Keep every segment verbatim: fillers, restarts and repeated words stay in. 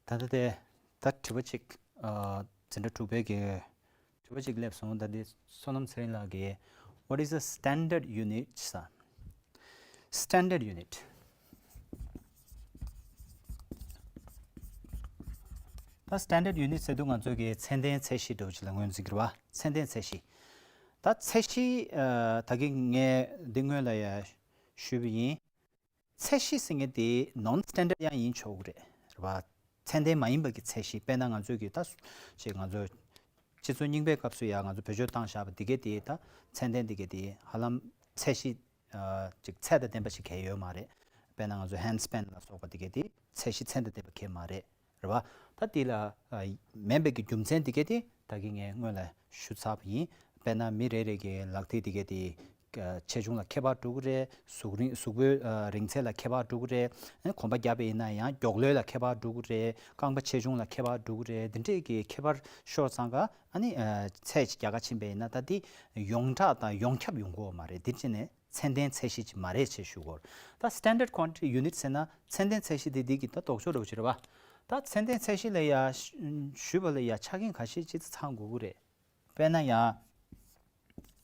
ད་ལྟ་དེ་ད་དྲི་བ་གཅིག་ཨ། འཛིན་གྲྭ་དྲུག་པའི་གི་དྲི་བ་གཅིག་སླེབས་སོང་། ད་འདི་བསོད་ནམས་ཚེ་རིང་ལགས་ཀྱིས། What is the standard unit? ཟེར། Standard unit. ད་standard unit ཟེར་དུས་ང་ཚོ་གི་ཚད་ལྡན་ཚད་གཞི་འདྲ་བོ་ཅིག་ལ་ངོས་འཛིན་གྱི་རེད་བ། ཚད་ལྡན་ཚད་གཞི། ད་ཚད་གཞི་ཨ། ད་གིན་ངས་འདི་སྔོན་ལ་ཡང་ཞུས་པ་ཡིན། ཚད་གཞི་ཟེར་མཁན་དེ་non standard ཡང་ཡིན་ཆོག་གི་རེད། རེད་བ། ཚད་ལྡན་མ་ཡིན་པ་གི་ཚད་གཞི། དཔེར་ན་ང་ཚོའི་གི་ད་ཅིག་ང་ཚོ་སྤྱི་ཚོགས་རྙིང་པའི་སྐབས་སུ་ཡང་ང་ཚོ་བེད་སྤྱོད་བཏང་བཞག་པ་འདི་གས་དེ། ད་ཚད་ལྡན་འདི་གས་དེ་ཧ་ལམ་ཚད་གཞི་ཨ། ཅིག་ཚད་དང་ལྡན་པ་ཞིག་གང་ཡང་ཡོད་མ་རེད། དཔེར་ན་ང་ཚོ་hand span ལ་སོགས་པ་འདི་གས་དེ་ཚད་གཞི་ཚད་དང་ལྡན་པ་གང་ཡང་མ་རེད། རེད་བ། ད་དེ་ལ་ཨ། མིན་པའི་གི་རྒྱུ་མཚན་འདི་གས་དེ་ད་གིན་ངས་སྔོན་ལ་ཞུས་ཚར་བ་ཡིན། དཔེར་ན་མི་རེ་རེ་གི་ལག་མཐིལ་འདི་གས་དེ་ཆེ་ཆུང་ལ་ཁྱད་པར་འགྲོ་གི་རེད། གཟུགས་རིང་གཟུགས་པོའི་ཨ། རིང་ཚད་ལ་ཁྱད་པར་འགྲོ་གི་རེད། ཨ། གོམ་པ་བརྒྱབ་པ་ཡིན་ན་ཡང་མགྱོགས་ལོས་ལ་ཁྱད་པར་འགྲོ་གི་རེད། རྐང་པ་ཆེ་ཆུང་ལ་ཁྱད་པར་འགྲོ་གི་རེད། འདི་འདྲས་ཀྱི་ཁྱད་པར་ཤོར་ཙང་ཀ་ཨ་ནི་ཨ། ཚད་ཅིག་རྒྱག་ག་ཕྱིན་པ་ཡིན་ན་ད་འདི་ཡོངས་གྲགས་དང་ཡོངས་ཁྱབ་ཡོང་གི་ཡོད་མ་རེད། འདི་བྱས་ནས་ཚད་ལྡན་ཚད་གཞི་ཅིག་མ་རེད་ཅེས་ཞུ་གི་ཡོད། ད་standard quantity unit ཟེར་ན་ཚད་ལྡན་ཚད་གཞི་དེ་འདི་གི་ད་ལྡོག་ཕྱོགས་འདྲ་བོ་ཅིག་རེད་བ། ད་ཚད་ལྡན་ཚད་གཞི་ལ་ཡ་ཞུ་བ་ལ་ཡ་ཆ་རྐྱེན་ཁ་ཤས་ཅིག་ཚང་དགོས་ཀྱི་རེད། དཔེར་ན་ཡ།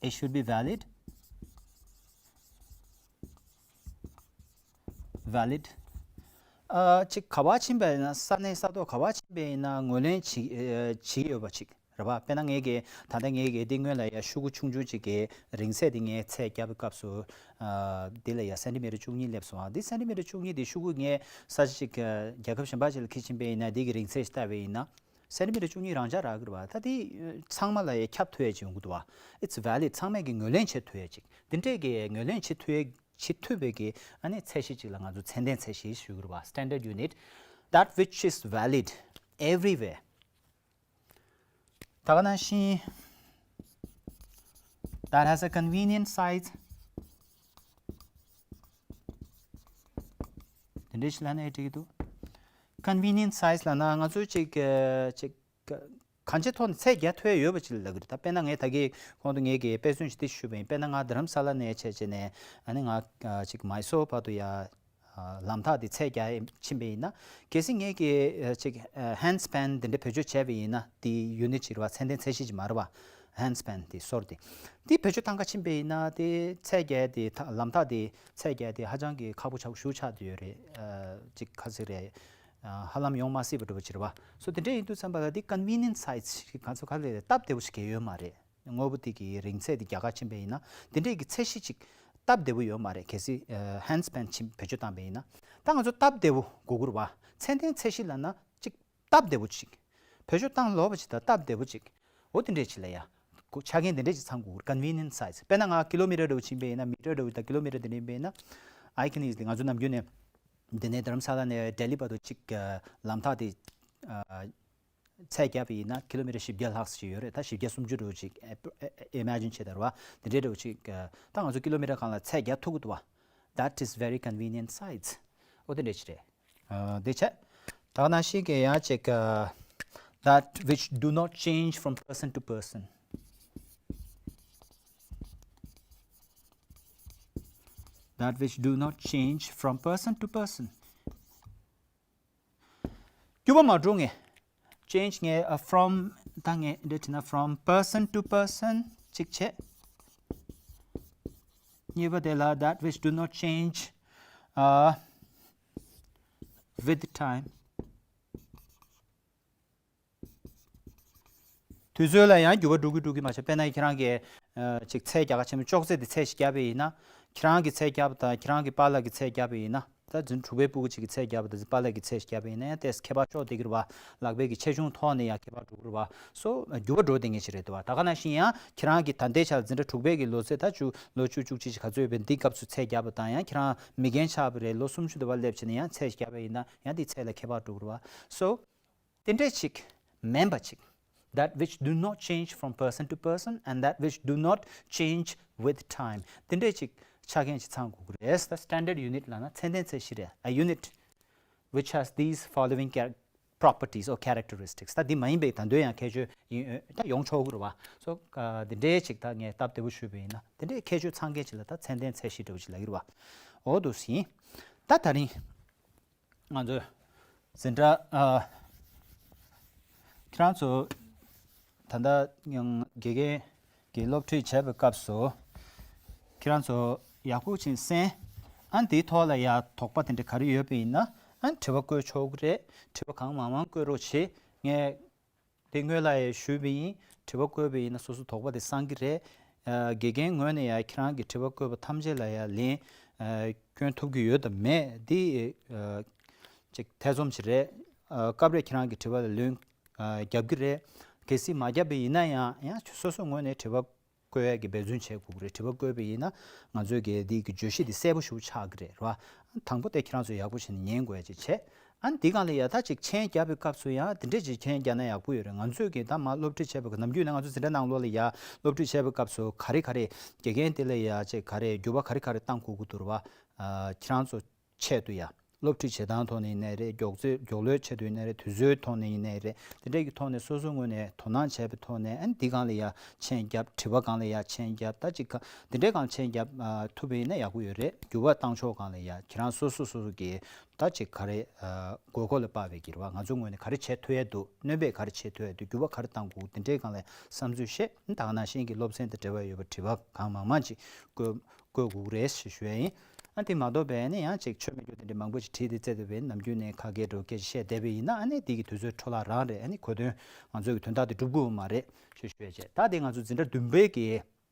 It should be valid. Valid. ཨ། ཅིག་ག་པར་ཕྱིན་པ་ཡིན་ན། ས་གནས་ས་ཐོག་ག་པར་ཕྱིན་པ་ཡིན་ན་ངོས་ལེན་བྱེད་ཨ། བྱེད་ཀྱི་ཡོད་པ་ཅིག་རེད་བ། དཔེར་ན་ངས་ཀྱི་ད་ལྟ་ངས་ཀྱི་འདི་སྔོན་ལ་ཡ་ཤོག་གུ་ཆུང་ཆུང་ཅིག་གི་རིང་ཚད་འདི་ངས་ཚད་བརྒྱབ་པའི་སྐབས་སུ། ཨ། འདི་ལ་ཡ་སེན་ཊི་མི་ཊར་བཅུ་གཉིས་སླེབས་སོང་། ཨ། འདི་སེན་ཊི་མི་ཊར་བཅུ་གཉིས་འདི་ཤོག་གུ་ངས་ས་ཆ་ཅིག་ཨ། རྒྱལ་ཁབ་གཞན་པ་ཅིག་ལ་འཁྱེར་ཕྱིན་པ་ཡིན་ན། འདི་གི་རིང་ཚད་ཅིག་བལྟས་པ་ཡིན་ན། སེན་ཊི་མི་ཊར་བཅུ་གཉིས་རང་འཇགས་རག་གི་རེད་བ། ད་དེ་ཚང་མ་ལ་ཡ་ཁྱབ་ཐུབ་ཡ་ཅིག་ཡོང་གི་འདུག་བ། It's valid. ཚང་མས་ཀྱི་ངོས་ལེན་བྱེད་ཐུབ་ཡ་ཅིག་འདི་འདྲས་ཀྱི་ངོས་ལེན་བྱེད་ཐུབ་ཡ་བྱེད་ཐུབ་པའི་གི་ཨ་ནི་ཚད་གཞི་ཅིག་ལ་ང་ཚོ་ཚད་ལྡན་ཚད་གཞི་ཞུ་གི་རེད་བ། Standard unit. That which is valid everywhere. ད་ག་ནང་བཞིན། That has a convenient size. དེ་འདྲའི་ཞིག་ལབ་ན་འགྲིག་གི་འདུག Convenient size ལབ་ན་ང་ཚོས་ཅིག་ཅིག་གང་ཅིའི་ཐོག་ནས་ཚད་རྒྱག་ཐུབ་ཡ་ཡོད་པ་ཅིག་ལ་ལབ་ཀྱི་རེད། ད་དཔེར་ན་ངས་ད་གིན་གོང་དུ་ངས་ཀྱི་དཔེ་མཚོན་ཞིག་འདི་ཞུས་པ་ཡིན། དཔེར་ན་ང་རྡ་རམ་ས་ལ་ནས་བྱས་བྱས་ནས་ཨ་ནི་ང་ཅིག་མའི་སོར་བར་དུ་ཡ། ལམ་ཐག་དེ་ཚད་རྒྱག་ཕྱིན་པ་ཡིན་ན། གལ་སྲིད་ངས་ཀྱི་ཅིག་hand span དེ་འདྲ་བེད་སྤྱོད་བྱས་པ་ཡིན་ན། དེ་unit ཅིག་རེད་བ། ཚད་ལྡན་ཚད་གཞི་ཅིག་མ་རེད་བ། Hand span དེ་སོར་དེ། དེ་བེད་སྤྱོད་བཏང་ག་ཕྱིན་པ་ཡིན་ན། དེ་ཚད་རྒྱག་དེ་ཐག་ལམ་ཐག་དེ་ཚད་རྒྱག་དེ་ཧ་ཅང་གི་ཁག་པོ་ཆགས་ཤུགས་ཆགས་དེ་ཡོད་རེད། ཅིག་ག་ཟེར་རེད། ཧ་ལམ་ཡོང་མ་སྲིད་པ་འདྲ་བོ་ཅིག་རེད་བ། སོ་དེ་འདྲ་ཡིན་དུས་ཙམ་པ་ལ་དེ་convenient size ཞིག་ག་ཚོད་ག་ལས་སྟབས་བདེ་བོ་ཞིག་གང་ཡོད་མ་རེད། དངོས་པོ་དེ་གི་རིང་ཚད་དེ་རྒྱག་ག་ཕྱིན་པ་ཡིན་ན། དེ་འདྲས་ཀྱི་ཚད་གཞི་ཅིག་སྟབས་བདེ་བོ་ཡོད་མ་རེད། གལ་སྲིད་hand span ཅིག་བེད་སྤྱོད་བཏང་པ་ཡིན་ན། ད་ང་ཚོ་སྟབས་བདེ་བོ་དགོས་ཀྱི་རེད་བ། ཚད་ལྡན་ཚད་གཞི་ལབ་ན་ཅིག་སྟབས་བདེ་བོ་ཅིག་བེད་སྤྱོད་བཏང་ལོག་པ་ཅིག་དང་སྟབས་བདེ་བོ་ཅིག་འོ་དེ་འདྲས་ཅིག་ལ་ཡ། ཆ་རྐྱེན་དེ་འདྲས་ཅིག་ཚང་དགོས་ཀྱི་རེད། Convenient size. དཔེར་ན་ང་ཀི་ལོ་མི་ཊར་འདྲ་བོ་ཕྱིན་པ་ཡིན་ན། མི་ཊར་འདྲ་བོ་དང་ཀི་ལོ་མི་ཊར་དེ་འདྲས་ཡིན་པ་ཡིན་ན། I can easily ང་ཚོ་ནམ་རྒྱུན་ནས་འདི་ནས་རྡ་རམ་ས་ལ་ནས་ལྡི་ལི་བར་དུ་ཅིག་ལམ་ཐག་དེ། ཚད་བརྒྱབ་པ་ཡིན་ན་ཀི་ལོ་མི་ཊར་བཞི་བརྒྱ་ལྷག་ཅིག་ཡོད་རེད། ད་བཞི་བརྒྱ་སུམ་ཅུ་འདྲ་བོ་ཅིག་ཨེ་ཨེ་ཨེ་མེ་ཇིན་བྱེད་དང་རེད་བ། དེ་འདྲའི་འདྲ་བོ་ཅིག་ད་ང་ཚོ་ཀི་ལོ་མི་ཊར་གང་ལ་ཚད་རྒྱག་ཐུབ་ཀྱི་འདུག་བ། That is very convenient size. འོ་དེ་འདྲ་ཅིག་རེད། ཨ། དེ་བྱས། ད་ག་ནང་བཞིན་གྱི་ཡང་ཅིག That which do not change from person to person. That which do not change from person to person. འགྱུར་བ་མ་འགྲོ་ངེས། Change ངེས། ཨ། from ད་ངས་འདི་བྲིས་ན། From person to person གཅིག་བྱས། གཉིས་པ་དེ་ལ། That which do not change, uh, with time. དུས་ཚོད་ལ་ཡང་འགྱུར་བ་འགྲོ་གི་འགྲོ་གི་མ་བྱས། དཔེར་ན་ཁྱེད་རང་གིས་ཨ། ཅིག་ཚད་རྒྱག་ག་ཕྱིན་པ། ཅོག་ཙེ་འདི་ཚད་ཞིག་བརྒྱབ་པ་ཡིན་ན། ཁྱེད་རང་གིས་ཚད་བརྒྱབ་པ་དང་ཁྱེད་རང་གི་པཱ་ལགས་ཀྱིས་ཚད་བརྒྱབ་པ་ཡིན་ན། ད་འཛིན་གྲྭ་དྲུག་པའི་སྤུ་གུ་གཅིག་གིས་ཚད་བརྒྱབ་པ་དང་པཱ་ལགས་ཀྱིས་ཚད་ཞིག་བརྒྱབ་པ་ཡིན་ན་ཡང་ཏོག་ཙམ་ཁྱད་པར་ཤོར་བསྡད་ཀྱི་རེད་བ། ལག་པའི་གི་ཆེ་ཆུང་ཐོག་ནས་ཡང་ཁྱད་པར་འགྲོ་གི་རེད་བ། སོ་འགྱུར་བ་འགྲོ་བསྡད་མཁན་ཞིག་རེད་འདུག་བ། ད་ག་ནང་བཞིན་ཡང་ཁྱེད་རང་གིས་ད་ལྟའི་ཆར་འཛིན་གྲྭ་དྲུག་པའི་གི་ལོ་ཚད། ད་བཅུ་ལོ་བཅུ་བཅུ་གཅིག་ག་ཚོད་ཡོད་པའི་འདི་སྐབས་སུ་ཚད་བརྒྱབ་པ་དང་། ཡང་ཁྱེད་རང་མི་རྒན་ཆགས་པ་རེད། ལོ་སུམ་ཅུ་འདྲ་བ་སླེབས་བྱས་ནས་ཡང་ཚད་ཞིག་བརྒྱབ་པ་ཡིན་ན་ཡང་འདི་ཚད་ལ་ཁྱད་པར་འགྲོ་གི་རེད་བ། སོ། དེ་འདྲས་ཅིག་མིན་པ་ཅིག That which do not change from person to person and that which do not change with time. དེ་འདྲས་ཅིག་ཆ་རྐྱེན་ཅིག་ཚང་དགོས་ཀྱི་རེད། ད་standard unit ལབ་ན་ཚད་ལྡན་ཚད་གཞི་རེད། A unit which has these following char- properties or characteristics. ད་འདི་མ་ཡིན་པའི་ད་དུང་ཡང་ཁྱད་ཆོས་ཡིན་ད་ཡོང་ཆོག་གི་རེད་བ། སོ། ཨ། དེ་འདྲས་ཅིག་ད་ངས་སྟབས་བདེ་པོ་ཞུས་པ་ཡིན་ན། དེ་འདྲས་ཁྱད་ཆོས་ཚང་མཁན་ཅིག་ལ་ད་ཚད་ལྡན་ཚད་གཞི་འདྲ་བོ་ཅིག་ལབ་ཀྱི་རེད་བ། འོ་འདུག་སེ་ཡིན། ད་ད་རིང་ང་ཚོས་འཛིན་གྲྭ་ཨ། ཁྱེད་རང་ཚོ་ད་ལྟ་ཡང་དགེ་རྒན་གྱི་སློབ་ཁྲིད་བྱས་པའི་སྐབས་སུ། ཁྱེད་རང་ཚོ་ཡག་པོ་ཅིག་གསན། ཨ་ནི་དེའི་ཐོག་ལ་ཡ་དོགས་པ་དེ་འདྲ་ག་རེ་ཡོད་པ་ཡིན་ན། ཨ་ནི་དྲི་བ་བཀོད་ཆོག་གི་རེད། དྲི་བ་གང་མང་མང་བཀོད་རོགས་བྱེད། ངས་དེ་སྔོན་ལ་ཡ་ཞུས་པ་ཡིན། དྲི་བ་བཀོད་པ་ཡིན་ན་སོ་སོ་དོགས་པ་དེ་སངས་ཀྱི་རེད། ཨ། དགེ་རྒན་ངོས་ནས་ཡ་ཁྱེད་རང་གི་དྲི་བ་བཀོད་པ་ཐམས་ཅད་ལ་ཡ་ལན་ཨ་སྐྱོན་ཐུབ་ཀྱི་ཡོད་དམ་མེད་དེ་ཨ་ཅིག་ཐེ་ཚོམ་ཅིག་རེད། ཨ། སྐབས་རེ་ཁྱེད་རང་གི་དྲི་བ་ལ་ལན་ཨ་རྒྱབ་ཀྱི་རེད། གལ་སྲིད་མ་རྒྱབ་པ་ཡིན་ན་ཡང་ཡང་སོ་སོ་ངོས་ནས་དྲི་བ་བཀོད་ཡས་ཀྱི་འབད་བརྩོན་བྱེད་དགོས་ཀྱི་རེད། དྲི་བ་བཀོད་པ་ཡིན་ན་ང་ཚོའི་གི་འདི་གི་བརྗོད་གཞི་འདི་གསལ་པོ་ཞིག་ཆགས་ཀྱི་རེད། རེད་བ། དང་པོ་དེ་ཁྱེད་རང་ཚོས་ཡག་པོ་བྱས་ནས་ཉན་དགོས་ཡ་ཅིག་བྱས། ཨ་ནི་འདི་སྒང་ལ་ཡ་ད་ཅིག་མཆན་རྒྱབ་པའི་སྐབས་སུ་ཡང་དེ་འདྲས་ཅིག་མཆན་རྒྱག་ན་ཡག་པོ་ཡོད་རེད། ང་ཚོས་གི་ད་མ་སློབ་ཁྲིད་བྱས་པའི་ནམ་རྒྱུན་ནས་ང་ཚོ་འཛིན་གྲྭ་ནང་ལོགས་ལ་ཡ་སློབ་ཁྲིད་བྱས་པའི་སྐབས་སུ་ག་རེ་ག་རེ་དགེ་རྒན་དེ་ལ་ཡ་ཅིག་ག་རེ་འགྱུར་བ་ག་རེ་ག་རེ་བཏང་དགོས་ཀྱི་འདུག་རེད་བ། ཨ། ཁྱེད་རང་ཚོ་ཆེད་དུ་ཡ། སློབ་ཁྲིད་བྱེད་སྟངས་ཐོག་ནས་ཡིན་ནའི་རེད། མགྱོགས་ཚོད་མགྱོགས་ལོས་ཆེད་དུ་ཡིན་ནའི་རེད། དུས་ཚོད་ཐོག་ནས་ཡིན་ནའི་རེད། དེ་འདྲས་ཀྱི་ཐོག་ནས་སོ་སོའི་ངོས་ནས་དོ་སྣང་བྱས་པའི་ཐོག་ནས། ཨ་ནི་འདི་སྒང་ལ་ཡ་མཆན་རྒྱབ། དྲི་བ་སྒང་ལ་ཡ་མཆན་རྒྱབ། ད་ཅིག་ག་འདི་འདྲས་སྒང་མཆན་རྒྱབ་ཨ་ཐུབ་པ་ཡིན་ན་ཡག་པོ་ཡོད་རེད། འགྱུར་བ་བཏང་ཕྱོགས་སྒང་ལ་ཡ་ཁྱེད་རང་སོ་སོ་སོ་སོ་གི་ད་ཅིག་ག་རེ་ཨ་དགོས་མཁོ་ལ་དཔག་པའི་གི་རེད་བ། ང་ཚོའི་ངོས་ནས་ག་རེ་བྱེད་ཐུབ་ཡས་འདུག་སྣོན་པ་ག་རེ་བྱེད་ཐུབ་ཡས་འདུག་འགྱུར་བ་ག་རེ་བཏང་དགོས། དེ་འདྲའི་སྒང་ལ་བསམ་ཚུལ་བཤད། ད་ག་ནང་བཞིན་གྱི་སློབ་ཚན་དང་འབྲེལ་བ་ཡོད་པ་དྲི་བ་གང་མང་མང་ཅིག་བཀོད་བཀོད་དགོས་ཀྱི་རེད་ཞེས་ཞུ་ཡ་ཡིན། ཨ་དེ་མ་གཏོགས་པའི་ནི་ཡང་ཅིག་ཆོ་མེད་རྒྱུ་དེ་འདྲ་མང་པོ་ཅིག་བྲིས་ཏེ་བཙལ་འདུག་པས། ནམ་རྒྱུན་ནས་ཁ་སྐད་འདྲ་བོ་སྐད་ཆ་བཤད་བསྡད་པ་ཡིན་ན། ཨ་ནི་དེ་གི་དུས་ཚོད་འཕྲོ་བརླག་རང་རེད། ཨ་ནི་གོ་དོན་ང་ཚོའི་གི་དོན་དག་དེ་འགྲུབ་ཀྱི་ཡོད་མ་རེད་ཞེས་ཞུ་ཡ་བྱས། ད་དེ་ང་ཚོ་འཛིན་གྲྭ་བདུན་པའི་གི་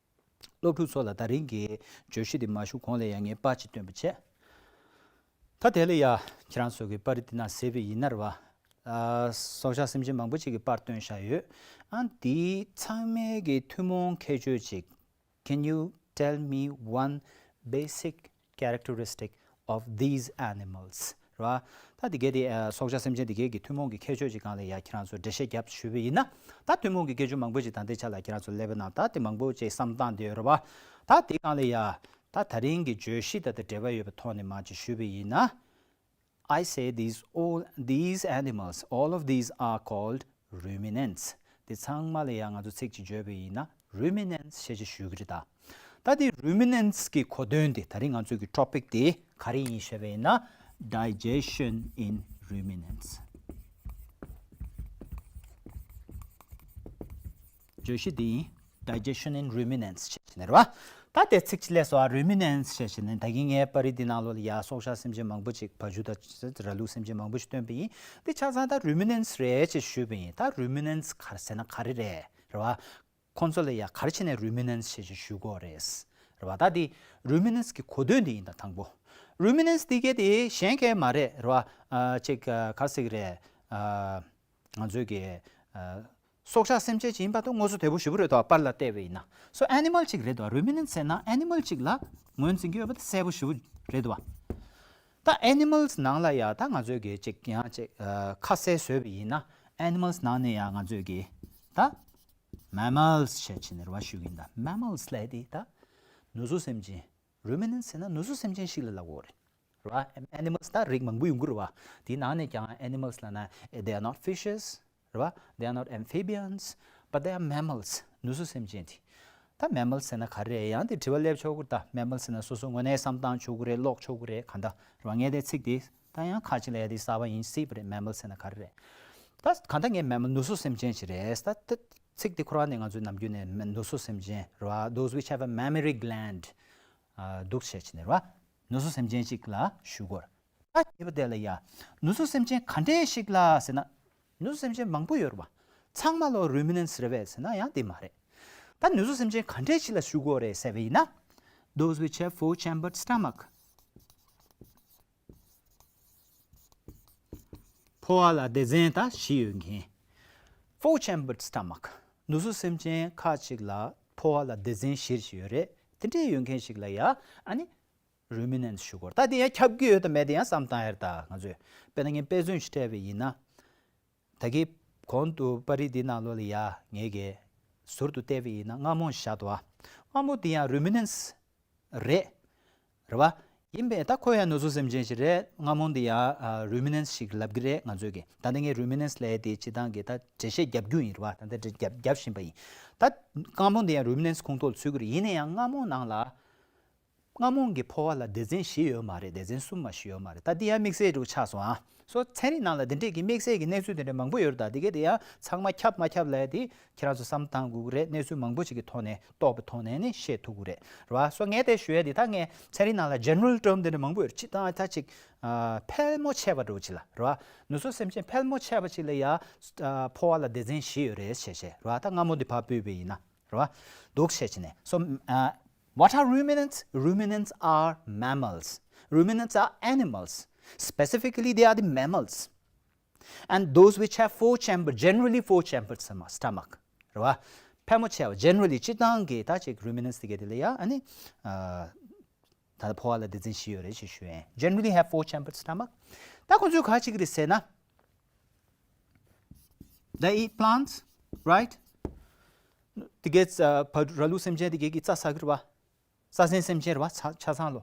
སློབ་ཕྲུག་ཚོ་ལ་ད་རིང་གི་བརྗོད་གཞི་དེ་མ་ཞུ་གོང་ལ་ཡང་ངས་པར་ཅིག་སྟོན་པ་བྱས། ད་དེ་ལ་ཡ་ཁྱེད་རང་ཚོ་གི་པར་རིས་དེ་ན་གཟིགས་པ་ཡིན་ན་རེད་བ། ཨ་སྲོག་ཆགས་སེམས་ཅན་མང་པོ་ཅིག་གི་པར་སྟོན་བཞག་ཡོད། ཨ་འདི་ཚང་མའི་གི་ཐུན་མོང་ཁྱད་ཆོས་ཅིག Can you tell me one basic characteristic of these animals? རེད་བ། ད་དེ་གའི་དེ་ཨ་སྲོག་ཆགས་སེམས་ཅན་དེ་གའི་གི་ཐུན་མོང་གི་ཁྱད་ཆོས་ཅིག་སྒང་ལ་ཡ་ཁྱེད་རང་ཚོ་འགྲེལ་བཤད་རྒྱབ་ཞུས་པ་ཡིན་ན། ད་ཐུན་མོང་གི་ཁྱད་ཆོས་མང་པོ་ཅིག་ད་ལྟའི་ཆ་ལ་ཁྱེད་རང་ཚོ་ཀླད་པའི་ནང་ད་དེ་མང་པོ་ཅིག་བསམ་སྟངས་དེ་ཡོད་རེད་བ། ད་དེ་སྒང་ལ་ཡ་ད་ད་རིང་གི་བརྗོད་གཞི་དང་དེ་འབྲེལ་བ་ཡོད་པའི་ཐོག་ནས་མར་ཅིག་ཞུས་པ་ཡིན་ན། I say these all, these animals, all of these are called ruminants. དེ་ཚང་མ་ལ་ཡང་ང་ཚོ་ཚིག་ཅིག་བརྗོད་པ་ཡིན་ན་ruminants ཞེས་ཅིག་ཞུ་གི་རེད་ད། ད་དེ་ruminants གི་གོ་དོན་དེ་ད་རིང་ང་ཚོ་གི་topic དེ་ག་རེ་ཡིན་ཞེས་པ་ཡིན་ན། Digestion in ruminants. བརྗོད་གཞི་འདི་ཡིན། Digestion in ruminants ཞེས་བྱས་ནས་རེད་བ། ད་དེ་ཚིག་ཅིག་ལས་སོ། ཨ་ruminants ཞེས་བྱས་ནས་ད་གིན་ངའི་པར་རིས་འདི་ནང་ལོགས་ལ་ཡ་སྲོག་ཆགས་སེམས་ཅན་མང་པོ་ཅིག་བ་ཕྱུགས་དང་ར་ལུག་སེམས་ཅན་མང་པོ་ཞིག་སྟོན་པ་ཡིན། འདི་ཆ་ཚང་ད་ruminants རེད་ཅེས་ཞུས་པ་ཡིན། ད་ruminants ག་རེ་ཟེར་ན་ག་རེ་རེད་རེད་བ། ཁོང་ཚོ་ལ་ཡ་ག་རེ་བྱས་ནས་ruminants ཞེས་ཅིག་ཞུ་གི་ཡོད་རེད་རེད་བ། ད་འདི་ruminants གི་གོ་དོན་འདི་ཡིན། ད་དང་པོ་ruminants འདི་གས་དེ་གཞན་གས་མ་རེད་རེད་བ། ཨ་ཅིག་ཨ་ག་རེ་ཟེར་གི་རེད། ཨ་ང་ཚོའི་གི་ཨ་སྲོག་ཆགས་སེམས་ཅན་ཅིག་ཡིན་པ་དང་ངོ་སོ་དོད་པོ་ཞེ་པོ་རེད་དོ། པར་ལ་བལྟས་པ་ཡིན་ན། So animal ཅིག་རེད་དོ། Ruminant ཟེར་ན་animal ཅིག་ལ་ངོས་འཛིན་གྱི་ཡོད་པ་དེ་གསལ་པོ་ཞེ་པོ་རེད་དོ། ད་animals ནང་ལ་ཡ་ད་ང་ཚོའི་གི་ཅིག་ཡང་ཅིག་ཨ་ཁ་གསལ་བཟོས་པ་ཡིན་ན། Animals ནང་ནས་ཡ་ང་ཚོའི་གི་ད་mammals ཞེས་བྱས་ནས་རེད་བ་ཞུ་གི་ཡིན། ད་mammals ལབ་དེ་ད་ནུ་གསོ་སེམས་ཅན། Ruminants ཟེར་ན་ནུ་གསོ་སེམས་ཅན་ཞིག་ལ་ལབ་དགོས་རེད། རེད་བ། Animals ད་རིགས་མང་པོ་ཡོང་གི་རེད་བ། དེའི་ནང་ནས་ཀྱང་animals ལབ་ན་they are not fishes རེད་བ། They are not amphibians, but they are mammals. ནུ་གསོ་སེམས་ཅན་དེ། ད་mammals ཟེར་ན་ག་རེ་རེད། ཡང་དེ་དྲི་བ་སླེབས་ཆོག་གི་རེད། ད་mammals ཟེར་ན་སོ་སོ་ངོས་ནས་བསམ་སྟངས་ཆོག་གི་རེད། ཀློག་ཆོག་གི་རེད། གང་ལྟར་རེད་བ། ངས་དེ་ཚིག་དེ་ད་ཡང་ཁ་ཅིག་ལ་ཡ་དེ་གསར་པ་ཡིན་སྲིད་པ་རེད། Mammals ཟེར་ན་ག་རེ་རེད། ད་གང་ལྟར་ངས་mammal ནུ་གསོ་སེམས་ཅན་ཞིག་རེད། ད་ད་ཚིག་དེ་ཁོ་རང་ནས་ང་ཚོའི་ནམ་རྒྱུན་ནས་ནུ་གསོ་སེམས་ཅན་རེད་བ། Those which have a mammary gland. ཨ་འདུག་བྱས་ཕྱིན་ནས་རེད་བ། ནུ་གསོ་སེམས་ཅན་ཅིག་ལ་ཞུ་དགོས། ད་ཉེ་བ་དེ་ལ་ཡ། ནུ་གསོ་སེམས་ཅན་ག་འདྲས་ཤིག་ལ་ཟེར་ན། ནུ་གསོ་སེམས་ཅན་མང་པོ་ཡོད་རེད་བ། ཚང་མ་ལོ་ruminants རེད་པས་ཟེར་ན་ཡང་དེ་མ་རེད། ད་ནུ་གསོ་སེམས་ཅན་ག་འདྲས་ཤིག་ལ་ཞུ་དགོས་རེད་ཟེར་བ་ཡིན་ན། Those which have four chambered stomach. ཕོ་བ་ལ་སྡེ་ཚན་ད་བཞི་ཡོད་མཁན། Four chambered stomach. ནུ་གསོ་སེམས་ཅན་ཁག་ཅིག་ལ་ཕོ་བ་ལ་སྡེ་ཚན་བཞི་ཞིག་ཡོད་རེད། དེ་འདྲས་ཡོད་མཁན་ཞིག་ལ་ཡ་ཨ་ནི་ruminants ཞུ་དགོས། ད་དེ་ཡང་ཁྱབ་ཀྱི་ཡོད་དམ་མེད་དེ་ཡང་བསམ་བཏང་ཡ་རེད། ད་ང་ཚོས་དཔེར་ན་ངས་དཔེ་མཚོན་ཞིག་སྤྲད་པ་ཡིན་ན། ད་གིན་གོང་དུ་པར་རིས་འདི་ནང་ལོགས་ལ་ཡ་ངས་གི་ཟུར་དུ་བལྟས་པ་ཡིན་ན་རྔ་མོང་ཞིག་བཞག་འདུག་བ། རྔ་མོང་འདི་ཡང་ruminants རེད། རེད་བ། ཡིན་པས་ད་ཁོ་ཡང་ནུ་གསོ་སེམས་ཅན་ཞིག་རེད། རྔ་མོང་འདི་ཡང་ཨ་ruminants ཞིག་ལབ་ཀྱི་རེད་ང་ཚོས་གི། ད་ལྟ་ངས་ruminants ལབ་ཡ་དེ་སྤྱིར་བཏང་གི་ད་འགྲེལ་བཤད་རྒྱབ་རྒྱུ་ཡིན། རེད་བ། ད་ལྟ་འགྲེལ་རྒྱབ་རྒྱབ་བཞིན་པ་ཡིན། ད་རྔ་མོང་འདི་ཡང་ruminants ཁོངས་གཏོགས་ལ་ཚུད་ཀྱི་རེད། ཡིན་ན་ཡང་རྔ་མོང་ནང་ལ་ རྔ་མོང་གི་ཕོ་བ་ལ་སྡེ་ཚན་བཞི་ཡོད་མ་རེད། སྡེ་ཚན་གསུམ་མ་ཞིག་ཡོད་མ་རེད། ད་འདི་ཡང་དམིགས་བསལ་འདྲ་བོ་ཆགས་སོང་ཨ། སོ་ཚན་རིག་ནང་ལ་འདི་འདྲས་ཀྱི་དམིགས་བསལ་གྱི་གནས་ཚུལ་དེ་འདྲ་མང་པོ་ཡོད་རེད། ད་འདི་གས་དེ་ཡང་ཚང་མ་ཁྱབ་མ་ཁྱབ་ལབ་དེ་ཁྱེད་རང་ཚོ་བསམ་བཏང་དགོས་ཀྱི་རེད། གནས་ཚུལ་མང་པོ་ཞིག་གི་ཐོག་ནས་རྟོགས་པའི་ཐོག་ནས་ནི་བཤད་ཐུབ་ཀྱི་རེད། རེད་བ། སོ་ངས་དེ་ཞུ་ཡས་དེ་ད་ངས་ཚན་རིག་ནང་ལ་ཇེ་ནེ་རལ་ཊརམ་དེ་འདྲ་མང་པོ་ཡོད་རེད། སྤྱིར་བཏང་ད་ཅིག་ཕལ་མོ་ཆེ་བ་འདྲ་བོ་ཅིག་ལ་རེད་བ། ནུ་གསོ་སེམས་ཅན་ཕལ་མོ་ཆེ་བ་ཅིག་ལ་ཡ་ཕོ་བ་ལ་སྡེ་ཚན་བཞི་ཡོད་རེད་བྱས་བྱས་རེད་བ། ད་རྔ་མོང་དེ་ཕར་ཕུད་པ་ཡིན་ན། རེད་བ། འདུག་བྱས་བྱས་ནས། So, uh, what are ruminants? Ruminants are mammals. Ruminants are animals. Specifically, they are the mammals. And those which have four chamber, generally four chambered stomach. རེད་བ། ཕལ་མོ་ཆེ་བ། Generally, སྤྱིར་བཏང་གི་ད་ཅིག་རུ་མི་ནན་སི་དེ་གས་དེ་ལ་ཡ་ཨ་ནི། ད་ཕོ་བ་ལ་སྡེ་ཚན་བཞི་ཡོད་རེད་ཅེས་ཞུ་ཡིན། Generally have four chambered stomach. ད་ཁོ་ཚོས་ག་ཅིག་རེད་ཟེར་ན། They eat plants, right? དེ་གས་ཨ་བ་ར་ལུག་སེམས་ཅན་དེ་གས་ཀྱི་རྩྭ་ཟ་གི་རེད་བ། རྩྭ་ཟན་སེམས་ཅན་རེད་བ། ཆ་ཆ་ཚང་ལོ།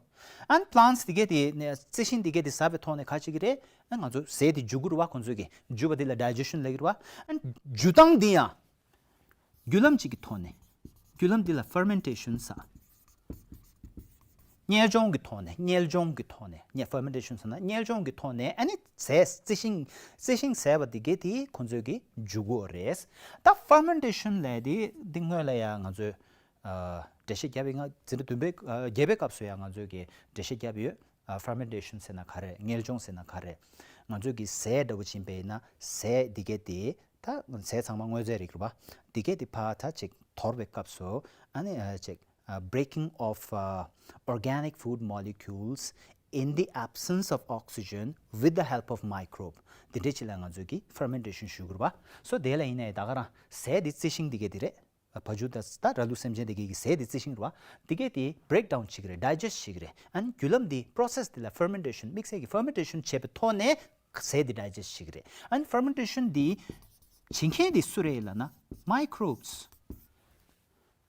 And plants དེ་གས་དེ་ནས་རྩི་ཤིང་དེ་གས་དེ་ཟ་བའི་ཐོག་ནས་ག་ཅིག་རེད། ཨ་ང་ཚོ་ཟས་དེ་འཇུ་གི་རེད་བ། ཁོ་ཚོས་གི་འཇུ་བ་དེ་ལ་ཌའི་ཇེ་ཤན་ལབ་ཀྱི་རེད་བ། And འཇུ་སྟངས་དེ་ཡང་བརྒྱུད་ལམ་གཅིག་གི་ཐོག་ནས། བརྒྱུད་ལམ་འདི་ལ་ཕར་མེན་ཊེ་ཤན་ཟེར། གཉེར་སྦྱོང་གི་ཐོག་ནས། གཉེར་སྦྱོང་གི་ཐོག་ནས། གཉེར། ཕར་མེན་ཊེ་ཤན་ཟེར་ན་གཉེར་སྦྱོང་གི་ཐོག་ནས་ཨ་ནི་ཟས་རྩི་ཤིང་། རྩི་ཤིང་ཟས་པ་འདི་གས་དེ་ཁོ་ཚོས་གི་འཇུ་གི་རེད། ད་ཕར་མེན་ཊེ་ཤན་ལབ་དེ་འདི་སྔོན་ལ་ཡང་ང་ཚོས་ཨ་འགྲེལ་བཤད་བརྒྱབ་པའི། ང་འཛིན་གྲྭ་བདུན་པའི་ཨ་བརྒྱད་པའི་སྐབས་སུ་ཡང་ང་ཚོས་གི་འགྲེལ་བཤད་བརྒྱབ་ཡོད། ཕར་མེན་ཊེ་ཤན་ཟེར་ན་ག་རེ། གཉེར་སྦྱོང་ཟེར་ན་ག་རེ། ང་ཚོས་ཀྱི་ཟས་འདྲ་བོ་ཅིག་ཡིན་པ་ཡིན་ན་ཟས་འདི་གས་དེ། ད་ཟས་ཚང་མ་དངོས་རྫས་རིགས་རེད་བ། འདི་གས་དེ་ཕར་ད་ཅིག་དོར་བའི་སྐབས་སུ་ཨ་ནི་ཨ་ཅིག་ཨ་breaking of uh, organic food molecules in the absence of oxygen with the help of microbe. འདི་འདྲས་ཅིག་ལ་ང་ཚོས་ཀྱི་ཕར་མེན་ཊེ་ཤན་ཞུ་གི་རེད་བ། སོ་དེ་ལ་ཡིན་ནའི་ད་ག་རང་ཟས་འདི་རྩི་ཤིང་འདི་གས་དེ་རེད། བ་ཕྱུགས་དང་ད་ར་ལུག་སེམས་ཅན་དེ་གས་ཀྱི་ཟས་དེ་རྩི་ཤིང་རེད་བ། དེ་གས་དེ་བྷི་རེག་ཌའུན་བྱེད་ཀྱི་རེད། ཌའི་ཇེ་སི་ཊི་བྱེད་ཀྱི་རེད། ཨ་ནི་བརྒྱུད་ལམ་འདི། པོ་རོ་སེ་སི་འདི་ལ་ཕར་མེན་ཊེ་ཤན། དམིགས་བསལ་གྱི་ཕར་མེན་ཊེ་ཤན་བྱས་པའི་ཐོག་ནས་ཟས་དེ་ཌའི་ཇེ་སི་ཊི་བྱེད་ཀྱི་རེད། ཨ་ནི་ཕར་མེན་ཊེ་ཤན་འདི་བྱེད་མཁན་དེ་སུ་རེད་ལབ་ན། མའི་ཀོ་རོབ་སི།